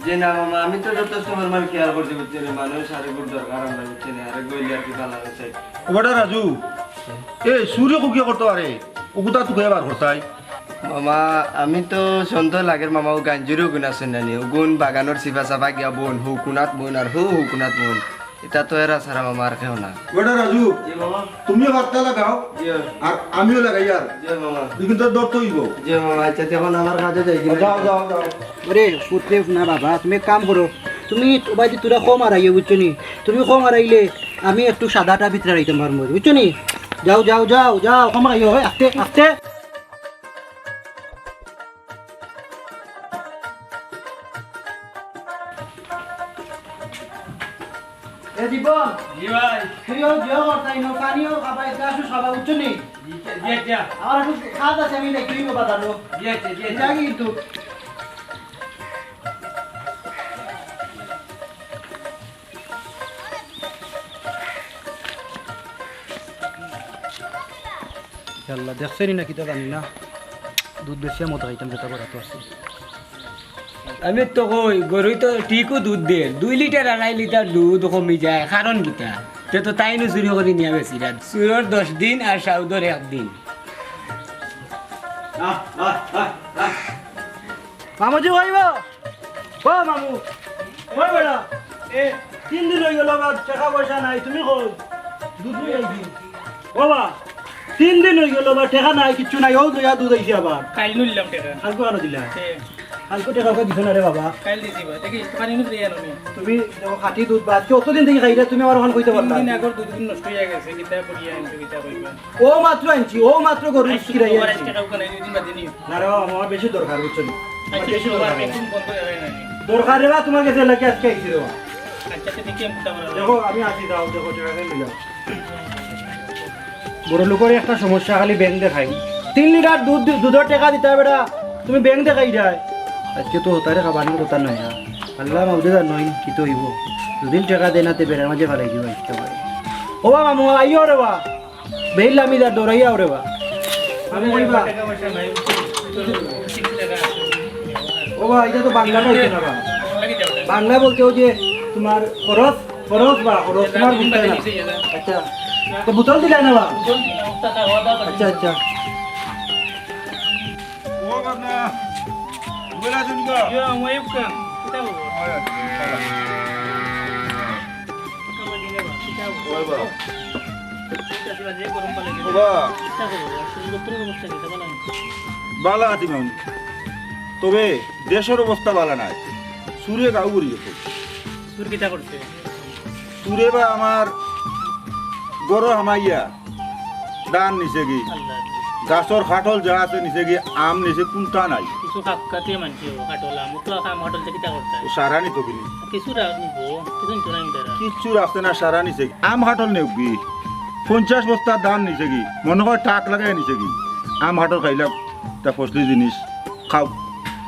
জি না মামা, আমি তো যথেষ্ট পরিমাণ খেয়াল করছি, বুঝছেন, মানুষ আরেকগুর দরকার আমরা, বুঝছেন, আরেকগু অইলে আর কি ভালা অইছে। ও বেটা রাজু, এ চুরি কুকিয়ে করতো পারে, অগুতা তুকাইয়া বার করতায়। মামা, আমি তো সন্দেহ লাগের মামা, অউ গাঞ্জুরি অগুন আছে না নি, অগুন বাগানর চিপা চাপা গিয়া বইন, হউ কুনাত বইন আর হউ, হউ কুনাত বইন। ইতা তো এরা ছাড়া মামা আর কেউ না। বেটা রাজু, জি মামা। তুমিও হাতটা লাগাও, জি। আর আমিও লাগাই আর। জি মামা। দুই কিন্তু ধরতে অইবো। জি মামা, আচ্ছা, তখন আমার কাজে যাই কিনা? যাও, যাও, যাও। আরে, পুত্রে না বাবা, তুমি এক কাম করো। তুমি বাইদি তোরা কম আড়াইও, বুঝছো নি? তুমি কম আড়াইলে আমি একটু সাদাটা ভিতরে রাখতাম পারমু, বুঝছো নি? যাও, যাও, যাও, যাও, কম আড়াইও, ওই, আস্তে, আস্তে। এ জীবন। জি ভাই। তুইও জিও করতাই নো, পানিও খাবাই, গ্লাসও খাবা, বুঝছো নি? জি, জি, জি। আমার একটু কাজ আছে, আমি যাই, তুই বাজারো। জি, জি, জি, জি। যাই কিন্তু। ইয়াল্লা, দেখছেনি না কিতা জানি না, দুধ বেচিয়া মদ খাইতাম, যেটা করাতো আছে। আমি তো কই, গরুই তো ঠিকও দুধ দের, দুই লিটার আড়াই লিটার দুধ কমি যায়, কারণ কিতা? তে তো তাইনও চুরি করি নিয়া বেচিরা। চুরর দশ দিন আর সাউদর এক দিন। মামুজি কইব? ও মামু, কই বেটা? এ, তিন দিন অই গেল বা, টেকা পয়সা নাই, তুমি কই? দুধ নিয়া আইছি। ও বা, তিন দিন অই গেল বা, টেকা নাই, কিচ্ছু নাই, অউ লইয়া দুধ আইছে আবার। কাইল নিলাম টেকা। কাইলকু কেনে দিলা? এ। কাইলকু টেকা দিছো না রে বাবা। কাইল দিছি বা, দেখি, দোকানে নিয়ে আনো নি। তুমি দেখো, খাঁটি দুধ বা, আজকে অতদিন থাকি খাইরায়, তুমি আমার অখান কইতে পারলা না। তিন দিন আগর দুধ নষ্ট অইয়া গেছে, কিতা করিয়া আনছো, কিতা কইবা? অউ মাত্র আনছি, অউ মাত্র গরুর দুধ খিরাইয়া আনছি। টেকা উকা নাই, দুই দিন বাদে নিও। না রে বাবা, আমার বেশি দরকার, বুঝছো নি? আমার আচ্ছা, বেশি দরকার। দরকার রে বা, তুমার গেছে লাগি আজকে আইছি রে বা। আচ্ছা, আচ্ছা, দেখি আমি কিতা করা যায়। দেখো, আমি আছি, যাও, দেখো, টেকা নিয়ে যাও। বড় লোকর একটা সমস্যা, খালি ব্যাংক দেখাই। তিন লিটার দুধ, দুধর টেকা দিতা বেটা, তুমি ব্যাংক দেখাই যায়। আজকে তো হতারে খাবানির কথা নয়, হ্যাঁ। আল্লাহ মাবুদে জানইন কিতা অইবো। দুদিন টেকা দেয় না, তে বেড়ার মাঝে ফালাই দিবা, ইচ্ছা করে। ও বা মামু, আইও রে বা। বেইল লামি যা, ডরাইয়া ওরে বা। আমি কইবা। ও বা, ইটা তো বাংলাটা অইছে না বা। বাংলা বলতে অউ যে তুমার খরচ, খরচ বা, খরচ তুমার বুঝতে না। আচ্ছা। তো বোতল দিলাই না বা? আচ্ছা, আচ্ছা। ও বাবা, ঘুরে আসুন গো। ইয়া, ওয়াইফ খান, কিতা খবর? ওই, ওই, ওই, ওই, ওই। কিতা খবর? ওই বাবা। কিতা খবর? যে গরম পালে গেলে। ও বাবা। কিতা খবর? আসলে দপ্তরের অবস্থা কিতা, ভালা নি? ভালা আছি মামু। তবে দেশর অবস্থা ভালা নায়। চুরে গাঁও ভরি গেছে। চুর কিতা করছে? চুরে বা আমার ঘরো হামাইয়া ধান নিছেগি, আল্লাহ। গাছর কাঠল যা আছে নিছেগি, আম নিছে, কুন্তা নাই। কিছু খাপকাটিয়ে মানছি ও কাঠল আম, তো আম কাঠল যে কিতা করতে? ও সারা নিতো কিনি? কিছু রাখ নিবো, কিছু নিতো না আমি তারা। কিচ্ছু রাখছে না, সারা নিছেগি। আম কাঠল নেউকগি, পঞ্চাশ বস্তা ধান নিছেগি, মনো কয় টাক লাগাই নিছেগি। আম কাঠল খাইলাম, তা ফসলি জিনিস। খাও।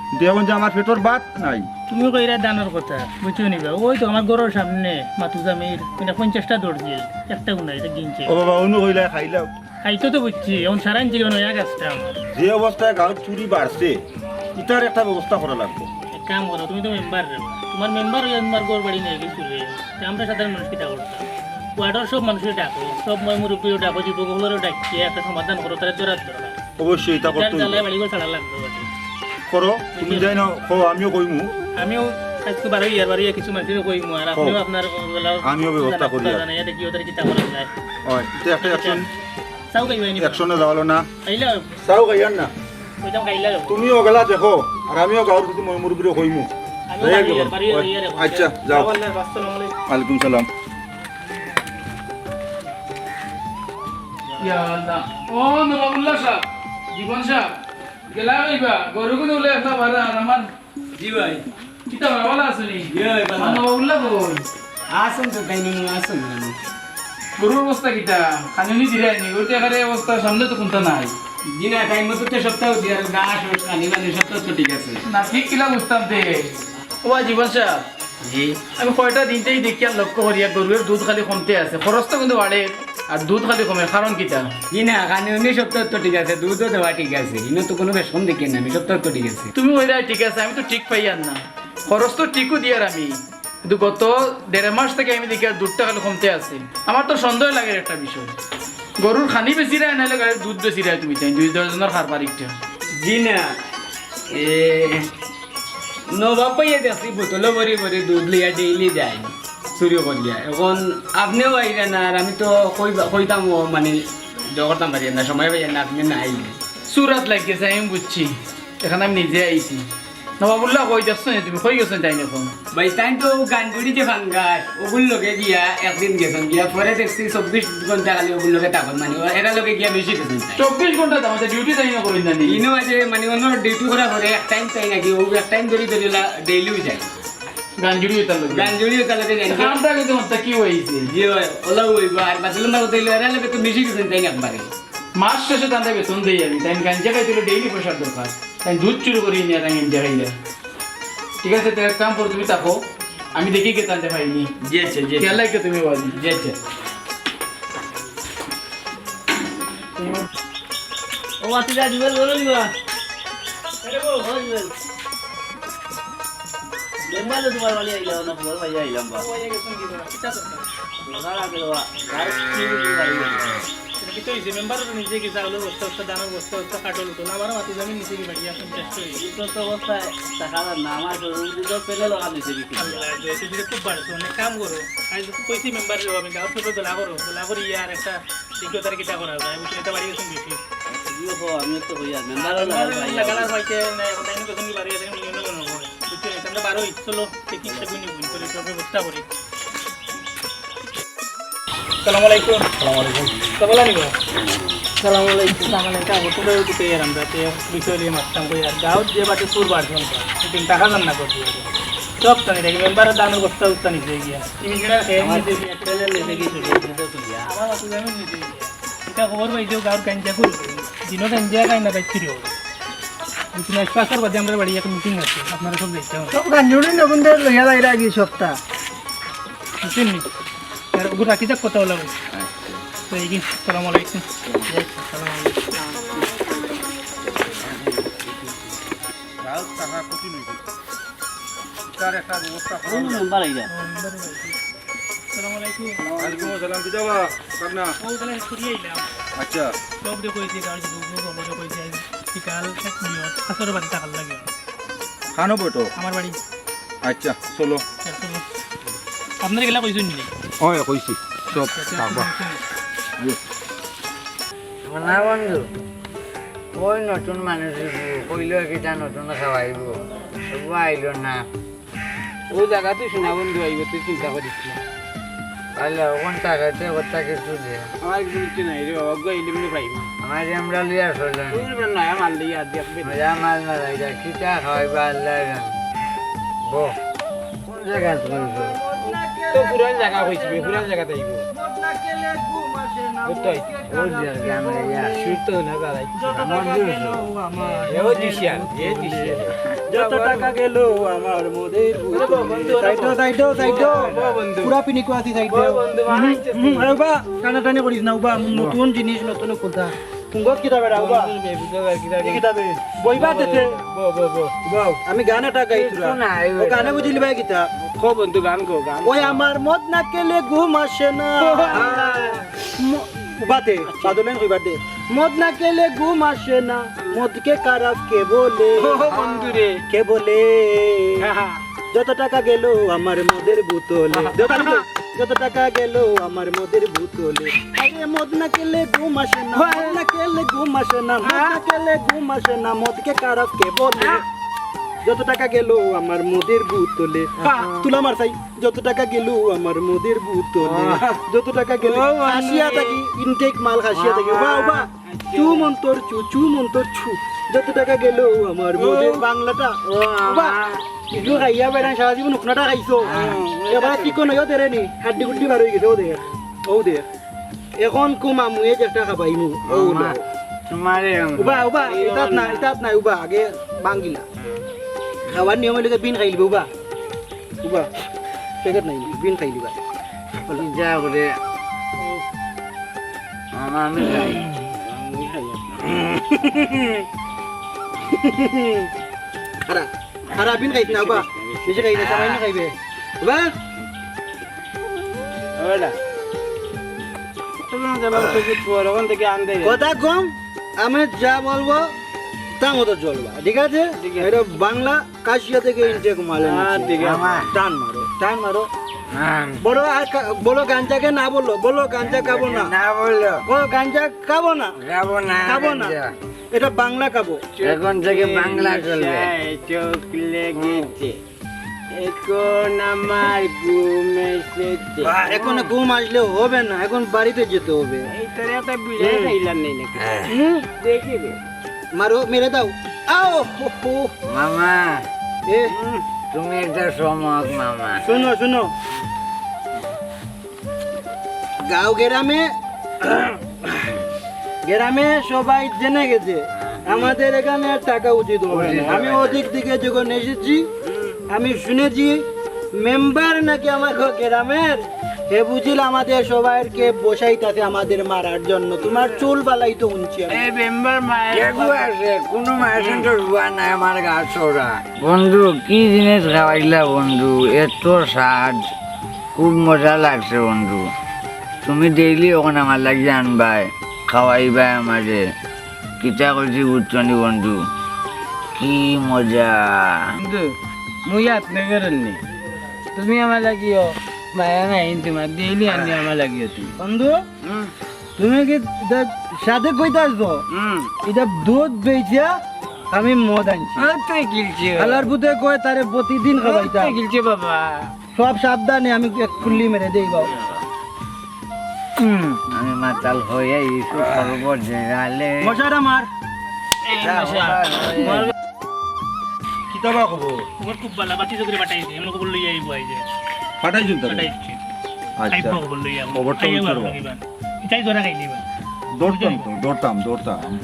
কিন্তু এখন যে আমার পেটর ভাত নাই। তুমি কইরা ধানর কথা, বুঝছো নি বা? ওই তো আমার ঘরর সামনে মাতু জামির, মানে পঞ্চাশটা দরজিল, একটা গুণা, এটা গিনছে। ও বাবা, অনু কইলা খাইলাও। খাইতো তো বুঝছি, এখন সারা ইঞ্চি কেমন হইয়া গেছে আমার। যে অবস্থায় গাঁওত চুরি বাড়ছে, ইটার একটা ব্যবস্থা করা লাগবো। এক কাম করো, তুমি তো মেম্বার রে বা। তুমার মেম্বার অইয়া তুমার ঘর বাড়ি নিয়ে গেছো রে। তে আমরা সাধারণ মানুষ কিতা করতাম? ওয়ার্ডর সব মানুষরে ডাকো, সব ময় মুরব্বিরে ডাকো, যুবক অকলরে ডাকিয়া একটা সমাধান করো, তারে ধরার দরকার। অবশ্যই, ইটা করতে অইবো। জ্বালায় বাড়ি ঘর ছাড়া লাগবে বটে। করো, তুমি বুঝছো? যাই না, কও, আমিও কইমু। আমিও আজকে বারো ইয়ার বারো ইয়ার কিছু মানুষরে কইমু, আর কও। আপনিও আপনার বেলা আমিও ব্যবস্থা করি আর। জানাইয়া দেখি ওদের কিতা করা যায়। হয়, তো একটা action। চাও খাইবায় নি? Action-এ যাওয়ালো না। খাইলে চাও খাইয়ার না। কইতাম খাইলে যাবো। তুমিও গেলা দেখো, আর আমিও গাঁওর কিছু ময় মুরব্বিরে কইমু। আমিও যাই বাড়ি হোক। ইয়ার বাড়ি ইয়ার এখন। আচ্ছা, যাও। যাও, আল্লাহ, আসসালামু আলাইকুম। ওয়ালাইকুম সালাম। ইয়া আল্লাহ। ও নবাবুল্লাহ সাব, জীবন সাব, গেলা কইবা, গরুগুন উলে একটা বারা আর আমার। জি ভাই। কিতা বা, ভালা আছো নি? জি ভাই, ভালা। আমার নবাবুল্লাহ কই? আছইন তো, তাইন আছইন না। গরুর অবস্থা কিতা? খানি উনি দিরায়নি, গরু তো একেবারে অবস্থা, সামনে তো কুন্তা নাই। জি না, টাইম মতো তো সপ্তাহ দিয়ার, ঘাস, ওষ, খানি বানি সপ্তাহ তো ঠিক আছে। না, ঠিক কিলা বুঝতাম তে। ও ভাই জীবন সাহেব, জি। আমি কয়টা দিন থাকি দেখিয়ার, লক্ষ্য করিয়ার, গরুর দুধ খালি কমতে আছে, খরচ তো কিন্তু বাড়ের, আর দুধ খালি কমের, কারণ কিতা? জি না, খানি উনি সপ্তাহ তো ঠিক আছে, দুধও দেওয়া ঠিক আছে, ইনো তো কোনো বেশ কম দেখিয়ার না, আমি সপ্তাহ তো ঠিক আছে। তুমি কইরায় ঠিক আছে, আমি তো ঠিক পাইয়ার না, খরচ তো ঠিকউ দিয়ার আমি, কিন্তু গত দেড় মাস থাকি আমি দেখিয়ার দুধটা খালি কমতে আছে। আমার তো সন্দেহ লাগের একটা বিষয়, গরুর খানি বেচিরায়, নাইলে গাড়ির দুধ বেচিরায় তুমি, তাইন দুই দশজনর কারবার একটা। জি না, এ, নবাব পাইয়া দেখছি বোতলও ভরি ভরি দুধ লইয়া ডেইলি যায় চুরি করিয়া। এখন আপনেও আইরা না, আর আমি তো কইবা-, কইতামও, মানে, জো করতাম পারি না, সময় পাইয়ার না, আপনে নাই। সুরাত লাগি গেছে, আমি বুঝছি, এখান আমি নিজে আইছি। নবাবুল্লাহ কই যাচ্ছ না তুমি? কই গেছেন তাইন এখন? ভাই, তাইন তো গাঞ্জুড়ি যে ফাঙ্গাস, ওগুর লগে গিয়া একদিন গেছেন, গিয়া পরে দেখছি চব্বিশ ঘন্টা খালি ওগুর লগে থাকইন, মানে, ও এরা লগে গিয়া মিশি গেছেন তাইন। চব্বিশ ঘন্টা তো আমাদের ডিউটি তাইন না করইন না নি? ইনো আছে, মানে, অন্য ডিউটি করার পরে এক টাইম তাই নাকি, ও এক টাইম ধরি ধরি ওলা ডেইলিউ যায়। গাঞ্জুড়ি ওটার লগে? গাঞ্জুড়ি ওটার লগে গাঞ্জুড়ি। কামটা কিন্তু আমার কি হইছে? জি ভাই, ওলাও হইব, আর বাদে লম্বা কথা হইলো, এরা লগে তো মিশি গেছেন তাইন একবারে। মাস শেষে তানরে বেতন দেই আমি, তাইন গাঞ্জা খাইতে হইলে ডেইলি পয়সার দরকার। তাইন দুধ চুরি করি নিয়া তাইন গাঞ্জা খাইলা। ঠিক আছে, তো এক কাম করো, তুমি থাকো, আমি দেখি কে তানরে পাইনি। জি আচ্ছা, জি আচ্ছা। খেয়াল রাখো তুমি বাজি। জি আচ্ছা। ও আচ্ছা, যা দিবেন, বলো দিবা। ও দিবেন। মেম্বার তো তোমার বাড়ি আইলাম না, তোমার বাড়ি আইলাম বা। ও, আইয়া গেছেন কি বা? কিতা দরকার? দরকার আছে বাবা, গাছ কি বুঝি বাড়ি আইলাম। এটা কি তো হইছে? মেম্বার তো নিজে গেছে, আলুর বস্তা, বস্তা, ধানের বস্তা, বস্তা, কাঠল উঠল। আমারও মাটি জমি নিচে কি বাড়ি, এখন চেষ্টা হইছে। এই তো, তো অবস্থা, টাকা আর না, আমার তো রুম দিতেও পেলে লোক নিচে বিক্রি করে। আল্লাহ, দোয়া তো দিলে খুব বাড়ছে, অনেক কাম করো। আজ তো কইছি মেম্বার রে, আমি গাঁও ছোট দোলা করো, দোলা করি আর একটা বিজ্ঞতার কিতা করা যায়, বুঝলি, এটা বাড়ি গেছেন বেশি। ইয়ে হো, আমি তো হই আর মেম্বার আর হলো মেম্বার ভাই। লাগালার ভাইকে না, এখন টাইমে কখন কি বাড়ি আছে, আমি মনে মনে হয়। বুঝছো, এটা আমরা বারোই, চলো, দেখি সেগুন নিব, চলো, একটু ব্যবস্থা করি। সালাম আলাইকুম। সালাম আলাইকুম। সালাম আলাইকুম। সালাম আলাইকুম। সালাম আলাইকুম। আবার তো বেরোতে পেয়ে এলাম, রাতে বিষয় নিয়ে মারতাম কই আর গাঁও যে বাটে সুর বাড়ছে না, একদিন টাকা দান না করছি। সব তো নিয়ে মেম্বারের দানের বস্তা উস্তা নিতে গিয়া। তুমি সেটা খেয়ে আমার নিতে গিয়া। চ্যানেল নিতে গিয়ে শুধু নিতে তো গিয়া। আমার বাপু আমি নিতে গিয়া। এটা খবর পাইছে, গাঁওর গাঞ্জা করবে। দিনও গাঞ্জা খায় না, বাইক ফিরে হবে। বুঝছি না, পাঁচটার বাদে আমরা বাড়ি একটা মিটিং আছে, আপনারা সব দেখতে হবে। সব গাঞ্জুড়ি নবীনদের লইয়া যাইরা আগে সপ্তাহ। বুঝছেন নি? আর ওগুলো রাখি যাক, কথা বলা হবে। তো এই কি, সালাম আলাইকুম। সালাম আলাইকুম। রাউত থাকা কঠিন হইছে। তার একটা ব্যবস্থা করা ও, হলো। মেম্বার আইরা। ও, মেম্বার আইরা। সালাম আলাইকুম। ওয়ালাইকুম আসসালাম, কিতা বা? কাম না? ও, তাহলে ঘুরিয়ে আইলাম। আচ্ছা। সব দিয়ে কইছি, গাড়ি ঢুকবো, বন্ধ কইছি, আজ বিকাল এক মিনিট, আসলে বাড়ি টাকার লাগে। খানো বটো? আমার বাড়ি। আচ্ছা, চলো। আচ্ছা, চলো। আপনারা এগুলা কইছেন নি? ওই, কইছি। সব আচ্ছা, থাকবা। আচ্ছা। না বন্ধু, ওই নতুন মানুষ আইবো, কইলো কিতা নতুন খাওয়াইবো, তবু আইলো না। ও জাগা তুই শোনা বন্ধু আইবো, তুই চিন্তা করিস না। তাহলে ওখান টাকাতে কথা কিছু দে। আমার কিছু কিচ্ছু নাই রে বাবা, গো ইলিমনি পাইবো। আমার আমরা লিয়া চলে। তুই বলে নয়া মাল লিয়া আজ দেখবে। নয়া মাল না, এটা কিতা খাওয়াইবা আল্লাহ জানে। বো। কোন জায়গা আছে বলছো? তো পুরান জায়গা হইছে, পুরান জায়গা তাইবো। বুঝতে? ওই যে গান গাইয়া। সুর তো না দাঁড়াই। আমার যে এ ও দৃশ্য, এ দৃশ্য। যত টাকা গেল আমার মোদের বুকে। সাইডো, সাইডো, সাইডো। ও বন্ধু। পুরা পিনিকো আছি সাইডো। ও বন্ধু, হুম, হুম, আরে বা, টানাটানি করিস না, উবা, নতুন জিনিস, নতুন কথা। কুঙ্গত কিতা বেড়া, উবা। বন্ধু, বে, বুঝতে পারি কিতা এই বে। কিতা বে? বইবা তেতে। বো, বো, বো। বো, আমি গান এটা গাই তোরা। কিছু নাই, ও গানে বুঝলি ভাই কিতা? কো বন্ধু, গান কো, গান ওই কো। আমার মদ না খেলে ঘুম আসে না। ও, হ্যাঁ। ম-, উবাতে, বাদলেন কইবার দে। মদ না খেলে ঘুম আসে না, মদ কে খারাপ কে বলে? ও বন্ধু রে। কে বলে? হ্যাঁ, হ্যাঁ। যত টাকা গেল আমার মদের বোতলে। হ্যাঁ। দেও তালি দেও। যত টাকা গেল আমার মদের বোতলে। আরে মদ না খেলে ঘুম আসে না, হ্যাঁ। মদ না খেলে ঘুম আসে না, মদ না হ্যাঁ। খেলে ঘুম আসে না, মদ কে খারাপ কে বলে? হ্যাঁ। যত টাকা গেল আমার মদের বোতলে। হ্যাঁ। তুলা মার চাই। যত টাকা গেল আমার মদের বোতলে, বাহ। যত টাকা গেল ও, বাহ। খাসিয়া থাকি, ইনটেক মাল খাসিয়া থাকি। বাহ। বাহ, বাহ। আচ্ছা। চু মন্তর চু, চু মন্তর চু। যত টাকা গেল আমার ও। মদের বাংলাটা। ও, বাহ। বাহ। ইগু খাইয়া বেড়া সারা জীবন উকনাটা খাইছো। হ্যাঁ। এবার চিকন হইও দেরে নি, হাড্ডি গুড্ডি বার হয়ে গেছে, ও দেখ। ও দেখ। এখন কুম আমু, এই যে একটা খাবাইমু। ও মামা, না। তোমারে আমি উবা, উবা, এই ইতাত না, না। ইতাত না, উবা, আগে ভাঙ্গিলা। খাওয়ার নিয়ম অইলে বিন খাইলিবে, উবা। উবা, প্যাকেট নাই, বিন খাইলিবা। যা করে। মামা, আমি খাই। আমি খাই। খারা, খারা, বিন খাইছ না, উবা। বেশি খাইবে, সামান্য খাইবে। উবা। ওটা। তুমি যেমন খুশি কর, ওখান থেকে আনতে গেলে। কথা কম, আমি যা বলবো, তা মতো চলবা, ঠিক আছে? ঠিক আছে। এটা বাংলা কাশিয়া থেকে ইনটেক মাল হ্যাঁ, এনেছি। ঠিক আছে। মামা। টান মারো, টান মারো। হ্যাঁ। বলো, আর কা-, বলো গাঞ্জাকে না বলো, বলো গাঞ্জা খাবো না। না বললো। ও গাঞ্জা খাবো না। খাবো না, খাবো না। গাঞ্জা। এটা বাংলা খাবো। এখন থেকে বাংলা চলবে। নেশায় চোখ লেগেছে। এখন আমার ঘুম এসেছে। বা, এখন ঘুম আসলে হবে না, এখন বাড়িতে যেতে হবে। এই তোরে একটা বিড়াল হুম। খাইলাম নেই নাকি? হ্যাঁ। হুম? দেখি রে। মারো, মেরে দাও। আও, হো, হো। মামা, এ। তুমি একটা সমক মামা। শোনো, শোনো। গাঁও গ্রামে, গ্রামে সবাই জেনে গেছে, আমাদের এখানে আর থাকা উচিত হবে না। উচিত হবে আমি না। ওদিক থেকে যখন এসেছি, আমি শুনেছি মেম্বার নাকি আমার ঘ-, গ্রামের, হে বুঝিল আমাদের সবাইকে বসাইতাছে আমাদের মারার জন্য। তোমার চুল বালাই তো শুনছি আমি। এই মেম্বার মায়ের কেগু আছে, কোনো মায়ের সঙ্গে রুয়া নাই আমার গাছ ওরা। বন্ধু, কি জিনিস খাওয়াইলা বন্ধু, এত স্বাদ। খুব মজা লাগছে বন্ধু। তুমি ডেইলি অখন আমার লাগি আনবায়, খাওয়াইবায় আমারে। কিতা কইছি বুঝছো নি বন্ধু? কি মজা। বন্ধু, মুই আত নেগেরন নি। তুমি আমার লাগিও, মায়া নাই তোমার, ডেইলি আনি আমার লাগিও তুমি। বন্ধু, হুম। তুমি কি ইটা সাথে কইতা আসবো? হুম। ইটা দুধ বেচিয়া আমি মদ আনছি। আর তুই গিলছি। হালার পুতে কয় তারে প্রতিদিন আর খাওয়াইতাম। তুই গিলছি বাবা। সব সাবধানে, আমি এক কুল্লি মেরে দেই বাবা। হুম। আমি মাতাল হয়ে ইস্যু করবো জেরালে। মশাটা মার। এই যা মশা। বাবা, ওই। কিতাবা খবর? খবর খুব ভালা, বাতি চকরি পাঠাইছে, এমন খবর লইয়া আইবো আইজে। পাঠাইছইন তারে? পাঠাইছে। আচ্ছা। আইবো খবর লইয়া। খবরটা আইয়া লইতে আবার হবে। লইবা। ইটাই ধরা খাইলিবা। দৌড়তাম তো, দৌড়তাম, দৌড়তাম।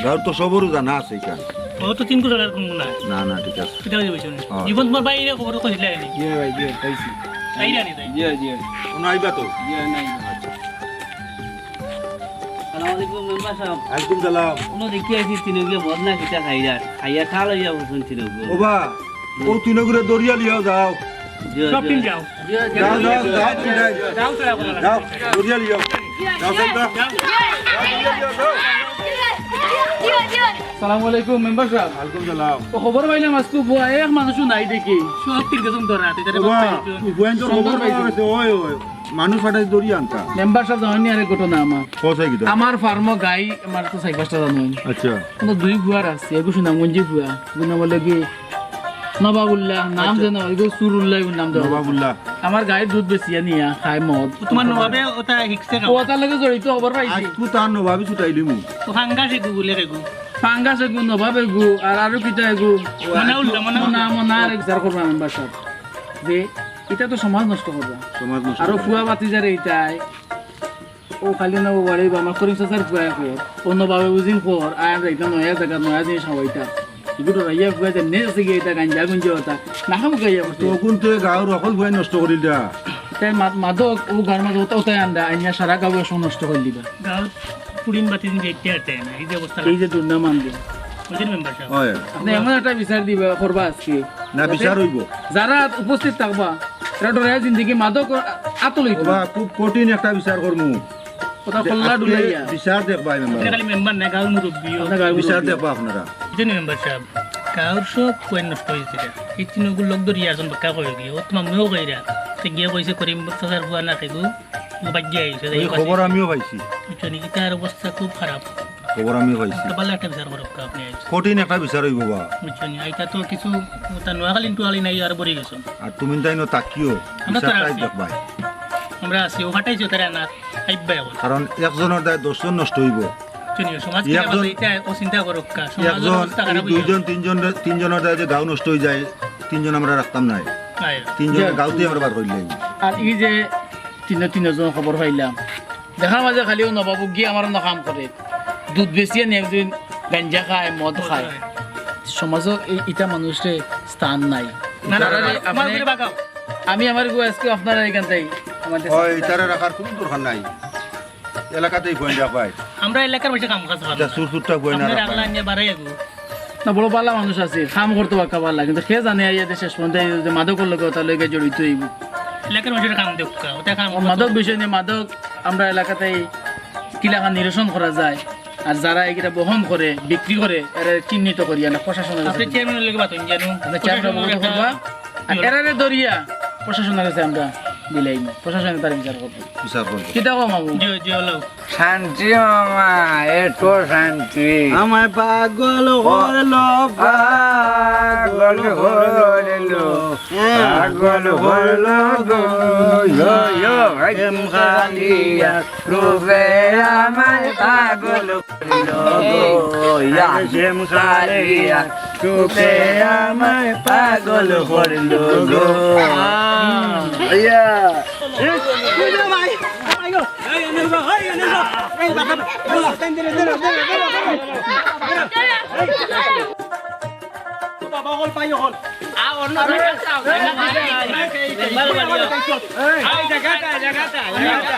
গাঁওর তো সবরও জানা আছে এখানে। ও তো তিন কোটি টাকার কোনো না। না, না, ঠিক আছে। কিতা কইছে বুঝছো না? হ্যাঁ। জীবন তোমার বাইরে খবর কইছিলে নি? জি ভাই, জি, পাইছি। আইরা নি তাই? জি, জি। কোনো আইবা তো? জি, নাই। আচ্ছা। সালাম আলাইকুম মেম্বার সাহেব। আলাইকুম সালাম। কোনো দেখি আইছি তিনগুয়ে মদ না কিতা খাইরা। খাইয়া ঠাল অইয়া বসুন তিনগু। ও বা, ও তিনগুরে দরিয়া লিয়াও যাও। জি, সব জি। তিন যাও। যাও, যাও, যাও, তুমি যাও। যাও, যাও, যাও। যাও, দরিয়া লিয়াও। যাও, যাও, যাও। যাও, দরিয়া লিয়াও, যাও। সালাম আলাইকুম মেম্বার সাহেব। ওয়ালাইকুম সালাম। ও খবর পাইলাম আজকে বুয়া এক মানুষও নাই দেখি। সব তিন গেছুন ধরা, তুই তারে ও বা, বলতে পারবি। ও বুয়াইন তো খবর সুন্দর পাওয়া পাইছি। গেছে, ওই, ওই। মানুষ পাঠাই দরিয়া আনতা। মেম্বার সাহেব জানেন নি আরেক ঘটনা আমার? কও চাই কিতা? আমার ফার্মো গাই, আমার তো চাই পাঁচটা জানেন। আচ্ছা। কোনো দুই ফুয়ার আছে, এগু সুনামগঞ্জি ফুয়া, এগু নাম হলো কি নবাবুল্লাহ, নাম আচ্ছা। জানো, এগু সুরুল্লাহ, এগুর নাম দেওয়া। নবাবুল্লাহ। আমার গাইর দুধ বেচিয়া নিয়া খায় মদ। তোমার নবাবে ওটা হিকছে খাও। ওটার লগে জড়িত খবর পাইছি। আজকু তার নবাবি ছুটাইলিমু। ও ফাঙ্গাস এগু বলে এগু। ফাঙ্গাস এগু, নবাব এগু, আর আরো কিতা এগু। ও, মনাউল্লাহ, মনাউল্লাহ। মনা, মনা, আর এক জার করবা মেম্বার সাহেব। যে ইটা তো সমাজ নষ্ট করবা। সমাজ নষ্ট আরো করবা। ফুয়া বাতি যারে ইটাই। ও খালি না ও বাড়ি বা আমার করিম চাচার ফুয়া কর। অন্য ভাবে বুঝিন কর। আয় আমরা ইটা নয়া জায়গা, নয়া জিনিস হওয়া ইটা। এগুলো রাইয়া ফুয়া যে নেস গিয়ে ইটা গাঞ্জা গুঞ্জা হতা। না খামু গাইয়া তো করতে। কোন তো গাঁওর অকল ফুয়া নষ্ট করিল দা। তাই মা-, মাদক ও গাঁওর মাঝে হতা হতা আন্দা। আইনা সারা গাঁও সব নষ্ট করে দিবা। গাঁও পুড়িন বাতি দিন যে ইটা আতে না। এই যে অবস্থা এই যে দুর্নাম আনবে। বুঝলেন মেম্বার সাহেব? হয়। আপনি এমন একটা বিচার দিবা, করবা আজকে। না, যাতে বিচার হইব। যারা উপস্থিত থাকবা, এরা ডরাইয়া জিন্দেগি মাদক আতো লইতো। বাবা, খুব কঠিন একটা বিচার করমু। কথা কল্লা আজকে ডুলাইয়া। বিচার দেখবা, মেম্বার। আপনি খালি মেম্বার না, গাঁওর মুরব্বী। আপনার গাঁওর বিচার মুরব্বী। দেখবা আপনারা। বুঝলেন মেম্বার সাহেব? গাঁওর সব কুয়ার নষ্ট হয়েছে। এই তিনগুর লোক ধরিয়া আসুন, বাক্কা করে গিয়ে। ও তোমার মেয়েও কইরা। তো গিয়ে কইছে করিম চাচার ফুয়া না খেগু। ও বাদ দিয়ে আইছে, ওই এই খবর পাশে। আমিও পাইছি। বুঝছো নি? ইতার অবস্থা খুব খারাপ। খবর আমিও পাইছি। একটা ভালো একটা বিচার করুক আপনি আইজ। কঠিন একটা বিচার হইব বা। বুঝছো নি? ইটা তো কিছু, তা নোয়াখালী টোয়াখালী নাই আর বড়ি গেছে। আর তুমি তাই না তাকিও, আমরা তো বিচারটাই আছি। দেখবাই। আমরা আছি, ও ফাটাইছে তারা না, আইব্বা এখন। কারণ একজনের দায় দশজন নষ্ট হইব। বুঝছো নি? সমাজ কি একজন, আবার ইটা ও চিন্তা করুক কা, সমাজের একজন, অবস্থা এই খারাপ হয়ে দুইজন, যাবে। তিনজন, তিনজনের দায় যে গাঁও নষ্ট হয়ে যায়, তিনজন আমরা রাখতাম নাই। আয়। তিনজনের যাক। গাঁওতেই আমরা বার করিলাই। আর এই যে তিন, তিনজন খবর পাইলাম, দেখার মাঝে খালি ও নবাবুক গিয়া আমার অনো কাম করে, দুধ বেচিয়া নিয়ে একদিন গাঞ্জা খায়, মদ খায়। সমাজও এই ইটা মানুষরে স্থান নাই। না, না, না, না, তারারে তোমার আপনি, ঘুরে বাগাও। আমি আমার গো আজকে আপনারা এখান থেকে আমাদের ওই, তারা রাখার কোনো দরকার নাই। এলাকাতেই গোয়েন্দা পাই। আমরা এলাকার বেশি কাম কাজ পারি এটা না। সুরসুরটা গোয়েন্দা আপনার রাখা। আগলা আনিয়ে বাড়াই আগু। না, বড় বালা মানুষ আছে, কাম করতে পাক্কা বালা, কিন্তু কে জানে এই যে শেষ পর্যন্ত এই যে মাদকর লগে ওটা লগে জড়িত হইব। এলাকার মানুষের কাম দেখ, ওটা কাম ও মাদক বিষয় নিয়ে মাদক আমরা এলাকাতেই কিলাখান নিরসন করা যায়, আর যারা এগুলা বহন করে, বিক্রি করে, এরা চিহ্নিত করিয়া না প্রশাসনের কাছে আপনি দিন। চেয়ারম্যানের লগে বাতন জানো? আপনি চেয়ারম্যানের লগে করবা, আর এরারে ধরিয়া প্রশাসনের কাছে আমরা দিলাইমু, প্রশাসনে তার বিচার করবো। বিচার করবো। কিতা কও মামু? জি, জি, হলো। শান্তি মামা, এত শান্তি। আমায় পাগল করলো, পাগল করলো, পাগল করলো গো, ইয়ো, ইয়ো, প্রেম খালিয়া রূপে আমায় পাগল করলো গো, ইয়া। প্রেম খালিয়া রূপে আমায় পাগল করলো গো। ইয়া। বাবা, হল পাই, হল। আ, অন্য জায়গা চাও, জায়গা নাই। মেম্বার বাড়ি। এই জায়গাটা, জায়গাটা, জায়গাটা।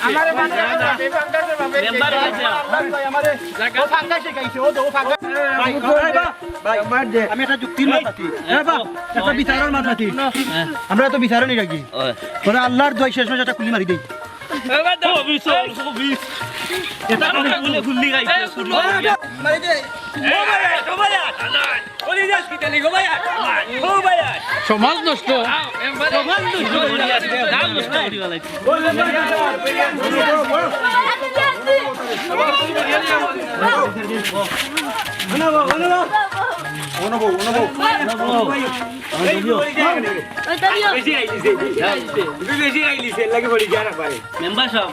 আমারে বাংলা, বাংলা, বাংলা। মেম্বার বাড়ি। ভাই, আমারে। ও ফাঙ্গাসে খাইছে, ও তো, ও ফাঙ্গাস। ভাই, ভাই, ভাই, আমি একটা যুক্তির মাত আছি। এ বা, একটা বিচারর মাত আছি। আমরা তো বিচারও নি রাখি। ওই। তোরা আল্লাহর দোয়াই শেষ মাস একটা কুলি মারি দেই। এবার তো অফিস, অফিস। এটা কুলি, কুলি, কুলি খাইছে, শুরু। মারি দে। ও ভাই, ও ভাই, ও ভাই। ওলি যাস কি তালি গো ভাই? ও ভাই। সমাজ নষ্ট। সমাজ নষ্ট। নাম নষ্ট করি ফেলাইছে। বেশি খাইলিছে, বেশি খাইলিছে, বেশি খাইলিছে, লাগে পড়ি গিয়া রাখবারে। মেম্বার সাব,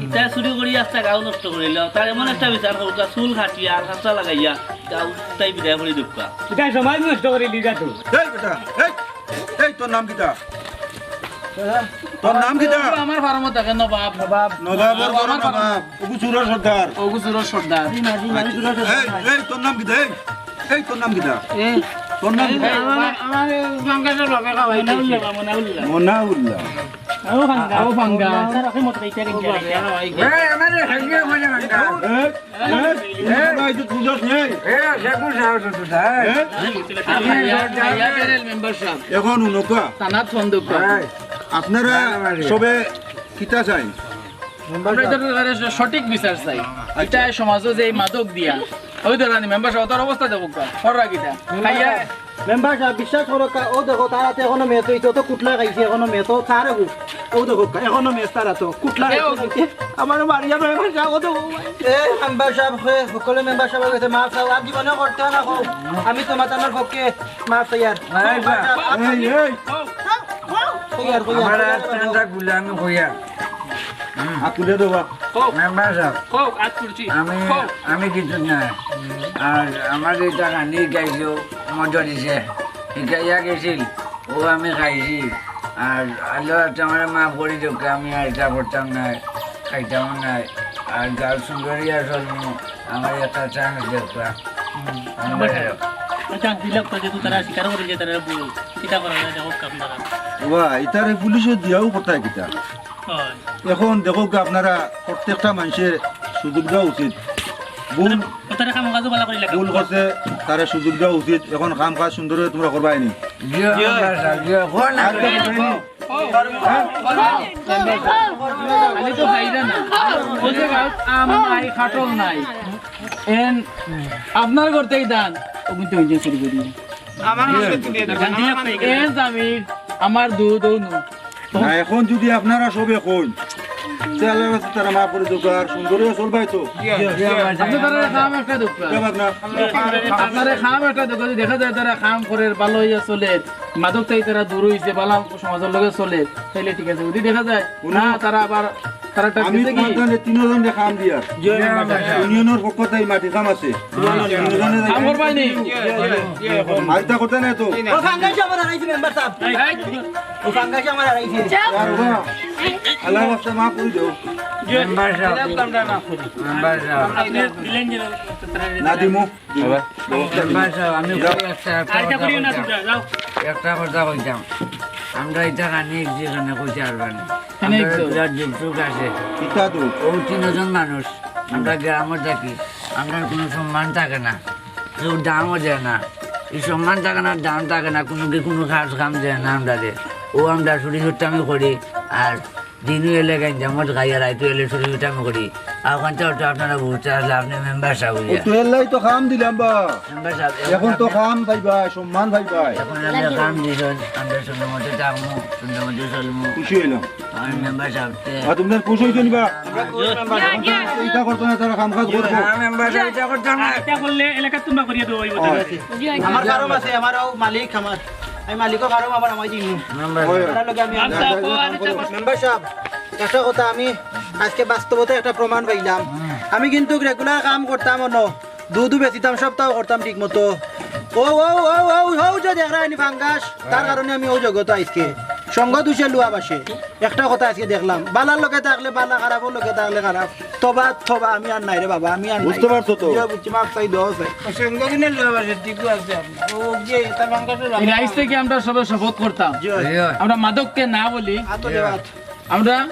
ইতা চুরি করি আস্তা গাঁও নষ্ট করিল, তার এমন একটা বিচার করুক, চুল কাটিয়া আর কাঁচা লাগাইয়া, গাঁও তাই বিদায় করি দুঃখা। ইতা সমাজ নষ্ট করিলি যা তো। এই বেটা, এই, এই তোর নাম কিতা? তোর নাম কিতা? ও, আমার ফার্মও থাকে নবাব। নবাব। নবাবর বড় আমার ফার্ম। নবাব। ওগু চুরর সর্দার। ওগু চুরর সর্দার। এই, এই, তোর নাম কিতা? এই, এই, তোর নাম কিতা? এ? তোর নাম এই, কিতা? আমার, আমার এই ফাঙ্গাসের বাপে খাওয়াই দিছে। মনাউল্লাহ, মনাউল্লাহ। মনাউল্লাহ। ও ফাঙ্গা। ও ফাঙ্গা। স্যার, আপনি মত খাইতে গেছেন। ও বাবা, এই, এই, আমারে হাগিয়ে মজা ফাঙ্গা। এই, এই, এই, এই, তুই বুঝছ নি? এ, সে কোন সাহস হতো, স্যার? হ্যাঁ? আমি খাইয়া, খাইয়া বেরেল মেম্বার সাব। এখন হুনউক্কা। থানাত ফোন দেউক্কা। এই। আপনারা না, না, না। সবে কিতা চাইন? আমরা ইতার সঠিক বিচার চাই। আচ্ছা। ইতা সমাজো যে এই মাদক দিয়া, ওই ধরনের মেম্বার সাব, তার অবস্থা দেখউক্কা, খররা কিতা? খাইয়া মেম্বার সাব, বিশ্বাস করউক্কা, ও দেখো, তার আতো এখনো মেচ, ইতো তো কুটলা খাইছে, এখনো মেচ, ও তার হু, ও দেখো, এখনো মেচ তার আতো, কুটলা খাইছে। আমার মারিয়া মেম্বার সাব, ও দেখো। এ, মেম্বার সাব, হে, হকলে মেম্বার সাব গেছে, মাফ চাও, আর জীবনে করতে না হোক। আমি তোমার তানোর পক্ষে মাফ চাই আর। এই, এই। কইয়ার, কইয়ার, আমার কইয়ার, আর কইয়ার। ঠান্ডা গুলামি কইয়ার। হুম। আকুলে দেবা। হোক। Member sub. হোক, আত তুলছি। আমি, হোক। আমি কিছু না। আর আমার এটা রানি গাইলো মজা দিছে। শিখাইয়া গেছিল। ও আমি খাইছি। আর আল্লাহ, তোমার মাফ করি দেউক্কা, আমি আর এটা করতাম না, খাইতাম না। আর গাঁও সুন্দরী আসল আমার একটা চান্স দেউক্কা। হুম। আমরা আচ্ছা, দিলাম তো, যেহেতু তারা স্বীকার করে যে তারা ভুল, কিতা করা যায়, দেখো আপনারা। ওয়া, ইতারে পুলিশে দিয়াও কথা কিতা? হয়। এখন দেখউক্কা, আপনারা প্রত্যেকটা মানুষের সুযোগ দেওয়া উচিত। ভুল, ও তারা কাম কাজও ভালো করে লেখা। ভুল করছে, তারা সুযোগ দেওয়া উচিত। এখন কাম কাজ সুন্দর করে তোমরা করবায় নি। জি, জি। আমরা স্যার, জি, এখন আর তো করবায় নি। খালি তো খাইরা না। ওই যে গাছ আম নাই, কাঠল নাই। এন আপনার ঘর থেকে দান, ও কিন্তু ওই যে চুরি করি। আমার মাঝে তো দিয়ে দেবেন, আমার মাঝে এন জামির, আমার দুধ, ও নু। না, এখন যদি আপনারা সবে কইন, তে আল্লাহর রাস্তায় তারা মাফ করি দেউক্কা, আর সুন্দর হইয়া চলবায় তো। জি, জি, জি। আপনি তারা কাম একটা দেউক্কা। কে বাদ না? আপনারা কাম একটা দেউক্কা, যদি দেখা যায় তারা কাম করে, ভালো হইয়া চলে, মাদক থাকি তারা দূর হইছে, ভালা সমাজর লগে চলে, তাইলে ঠিক আছে। যদি দেখা যায়, না, তারা আবার, তারা একটা আমি গেছে কি? তোমার তিনজনরে কাম দিয়া। জি, জি, জি। ইউনিয়নর পক্ষ থাকি মাটির কাম আছে। তিনজনে কাম করবায় নি? জি, জি, জি, জি। আর ইতা করতে নাই তো। ও ফাঙ্গাস আমার হারাইছে, মেম্বার সাব। এই। ও ফাঙ্গাস আমার হারাইছে। আর ওবা, আল্লাহর রাস্তায় মাফ করি মেম্বার সাহেব, মেম্বার সাহেব, আপনি দিলেন যে না দিমু। মেম্বার সাহেব, আমি কই একটা, একটা আরেকটা কথা করিও না কইতাম। তোমরা, যাও। একটা কথা কইতাম, আমরা ইটা খানি যেখানে কইতে পারবেন। কেনে আমরা একজন? বিরাট যুগ যুগ আছে। কিতা তো? ও তিনজন মানুষ, আমরা গ্রামে থাকি, আমরা কোনো সম্মান থাকে না, কেউ দামও দেয় না। এই সম্মান থাকে না, দাম থাকে না, কোনো কি কোনো কাজ কাম দেয় না আমরা। ও আমরা চুরি চুট্টামি করি, আর দিনু এলে গাঞ্জা মদ খাই, আর রাইতু এলে চুরি চুট্টামি করি। আর ওখান থেকে তো আপনারা বুঝতে আসলে আপনি মেম্বার সাহেব ও হইয়া। তো এল্লাই তো কাম দিলাম বা। মেম্বার সাহেব, এখন এখন তো আপনি, কাম পাইবায়, সম্মান পাইবায়। এখন আপনি কাম দিছেন, আমরা সুন্দর মতো থাকমু, সুন্দর মতো চলমু। খুশি হইলাম। আমার মেম্বার সাহেব তে- আর তোমরা খুশি হইছো নিবা? আমরা খুশি মেম্বার সাহেব। ইটা করতো না, তারা কাম কাজ করবো। হ্যাঁ, মেম্বার সাহেব, ইটা করতাম না। ইটা করলে এলাকা তোমরা করিয়া দেবো, ওই বছর। আমার ফার্ম আছে, আমার ও মালিক আমার। আমি মালিকও ফার্ম আমার, আমায় দিন। মেম্বার ওই। সাহেব। তারা লোকে আমি আচ্ছা, আচ্ছা, আচ্ছা, আচ্ছা। মেম্বার সাহেব, একটা কথা আমি আজকে বাস্তবতা একটা প্রমাণ পাইলাম। আমি কিন্তু রেগুলার কাম করতাম অন্য, দুধ বেচিতাম, সপ্তাহ করতাম ঠিক মতো। ও, ও, ও, ও, ও, যে দেখরা এনি ফাঙ্গাস, তার কারণে আমি ও জগত আজকে সঙ্গ দুষে লুয়া বাসে। একটা কথা আজকে দেখলাম, বালার লোকে থাকলে বালা, খারাপর লোকে থাকলে খারাপ। তবা, তবা, আমি আর নাই রে বাবা, আমি আর নাই। বুঝতে পারছো তো? ইয়ে বুঝছি, মাফ চাই, দোয়া চাই। সঙ্গ দিনে লুয়া বাসে, ঠিক আছে আপনার। ও যে এটা ফাঙ্গাসের এই রাইস থেকে আমরা সবে শপথ করতাম। জি, হয়। আমরা মাদককে না বলি। আতো দেওয়াত। আমরা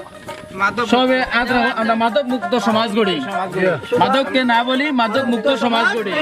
মাদক সবে আজ রা-, আমরা মাদক মুক্ত সমাজ গড়ি। সমাজ গড়ি। মাদককে না বলি, মাদক মুক্ত সমাজ গড়ি।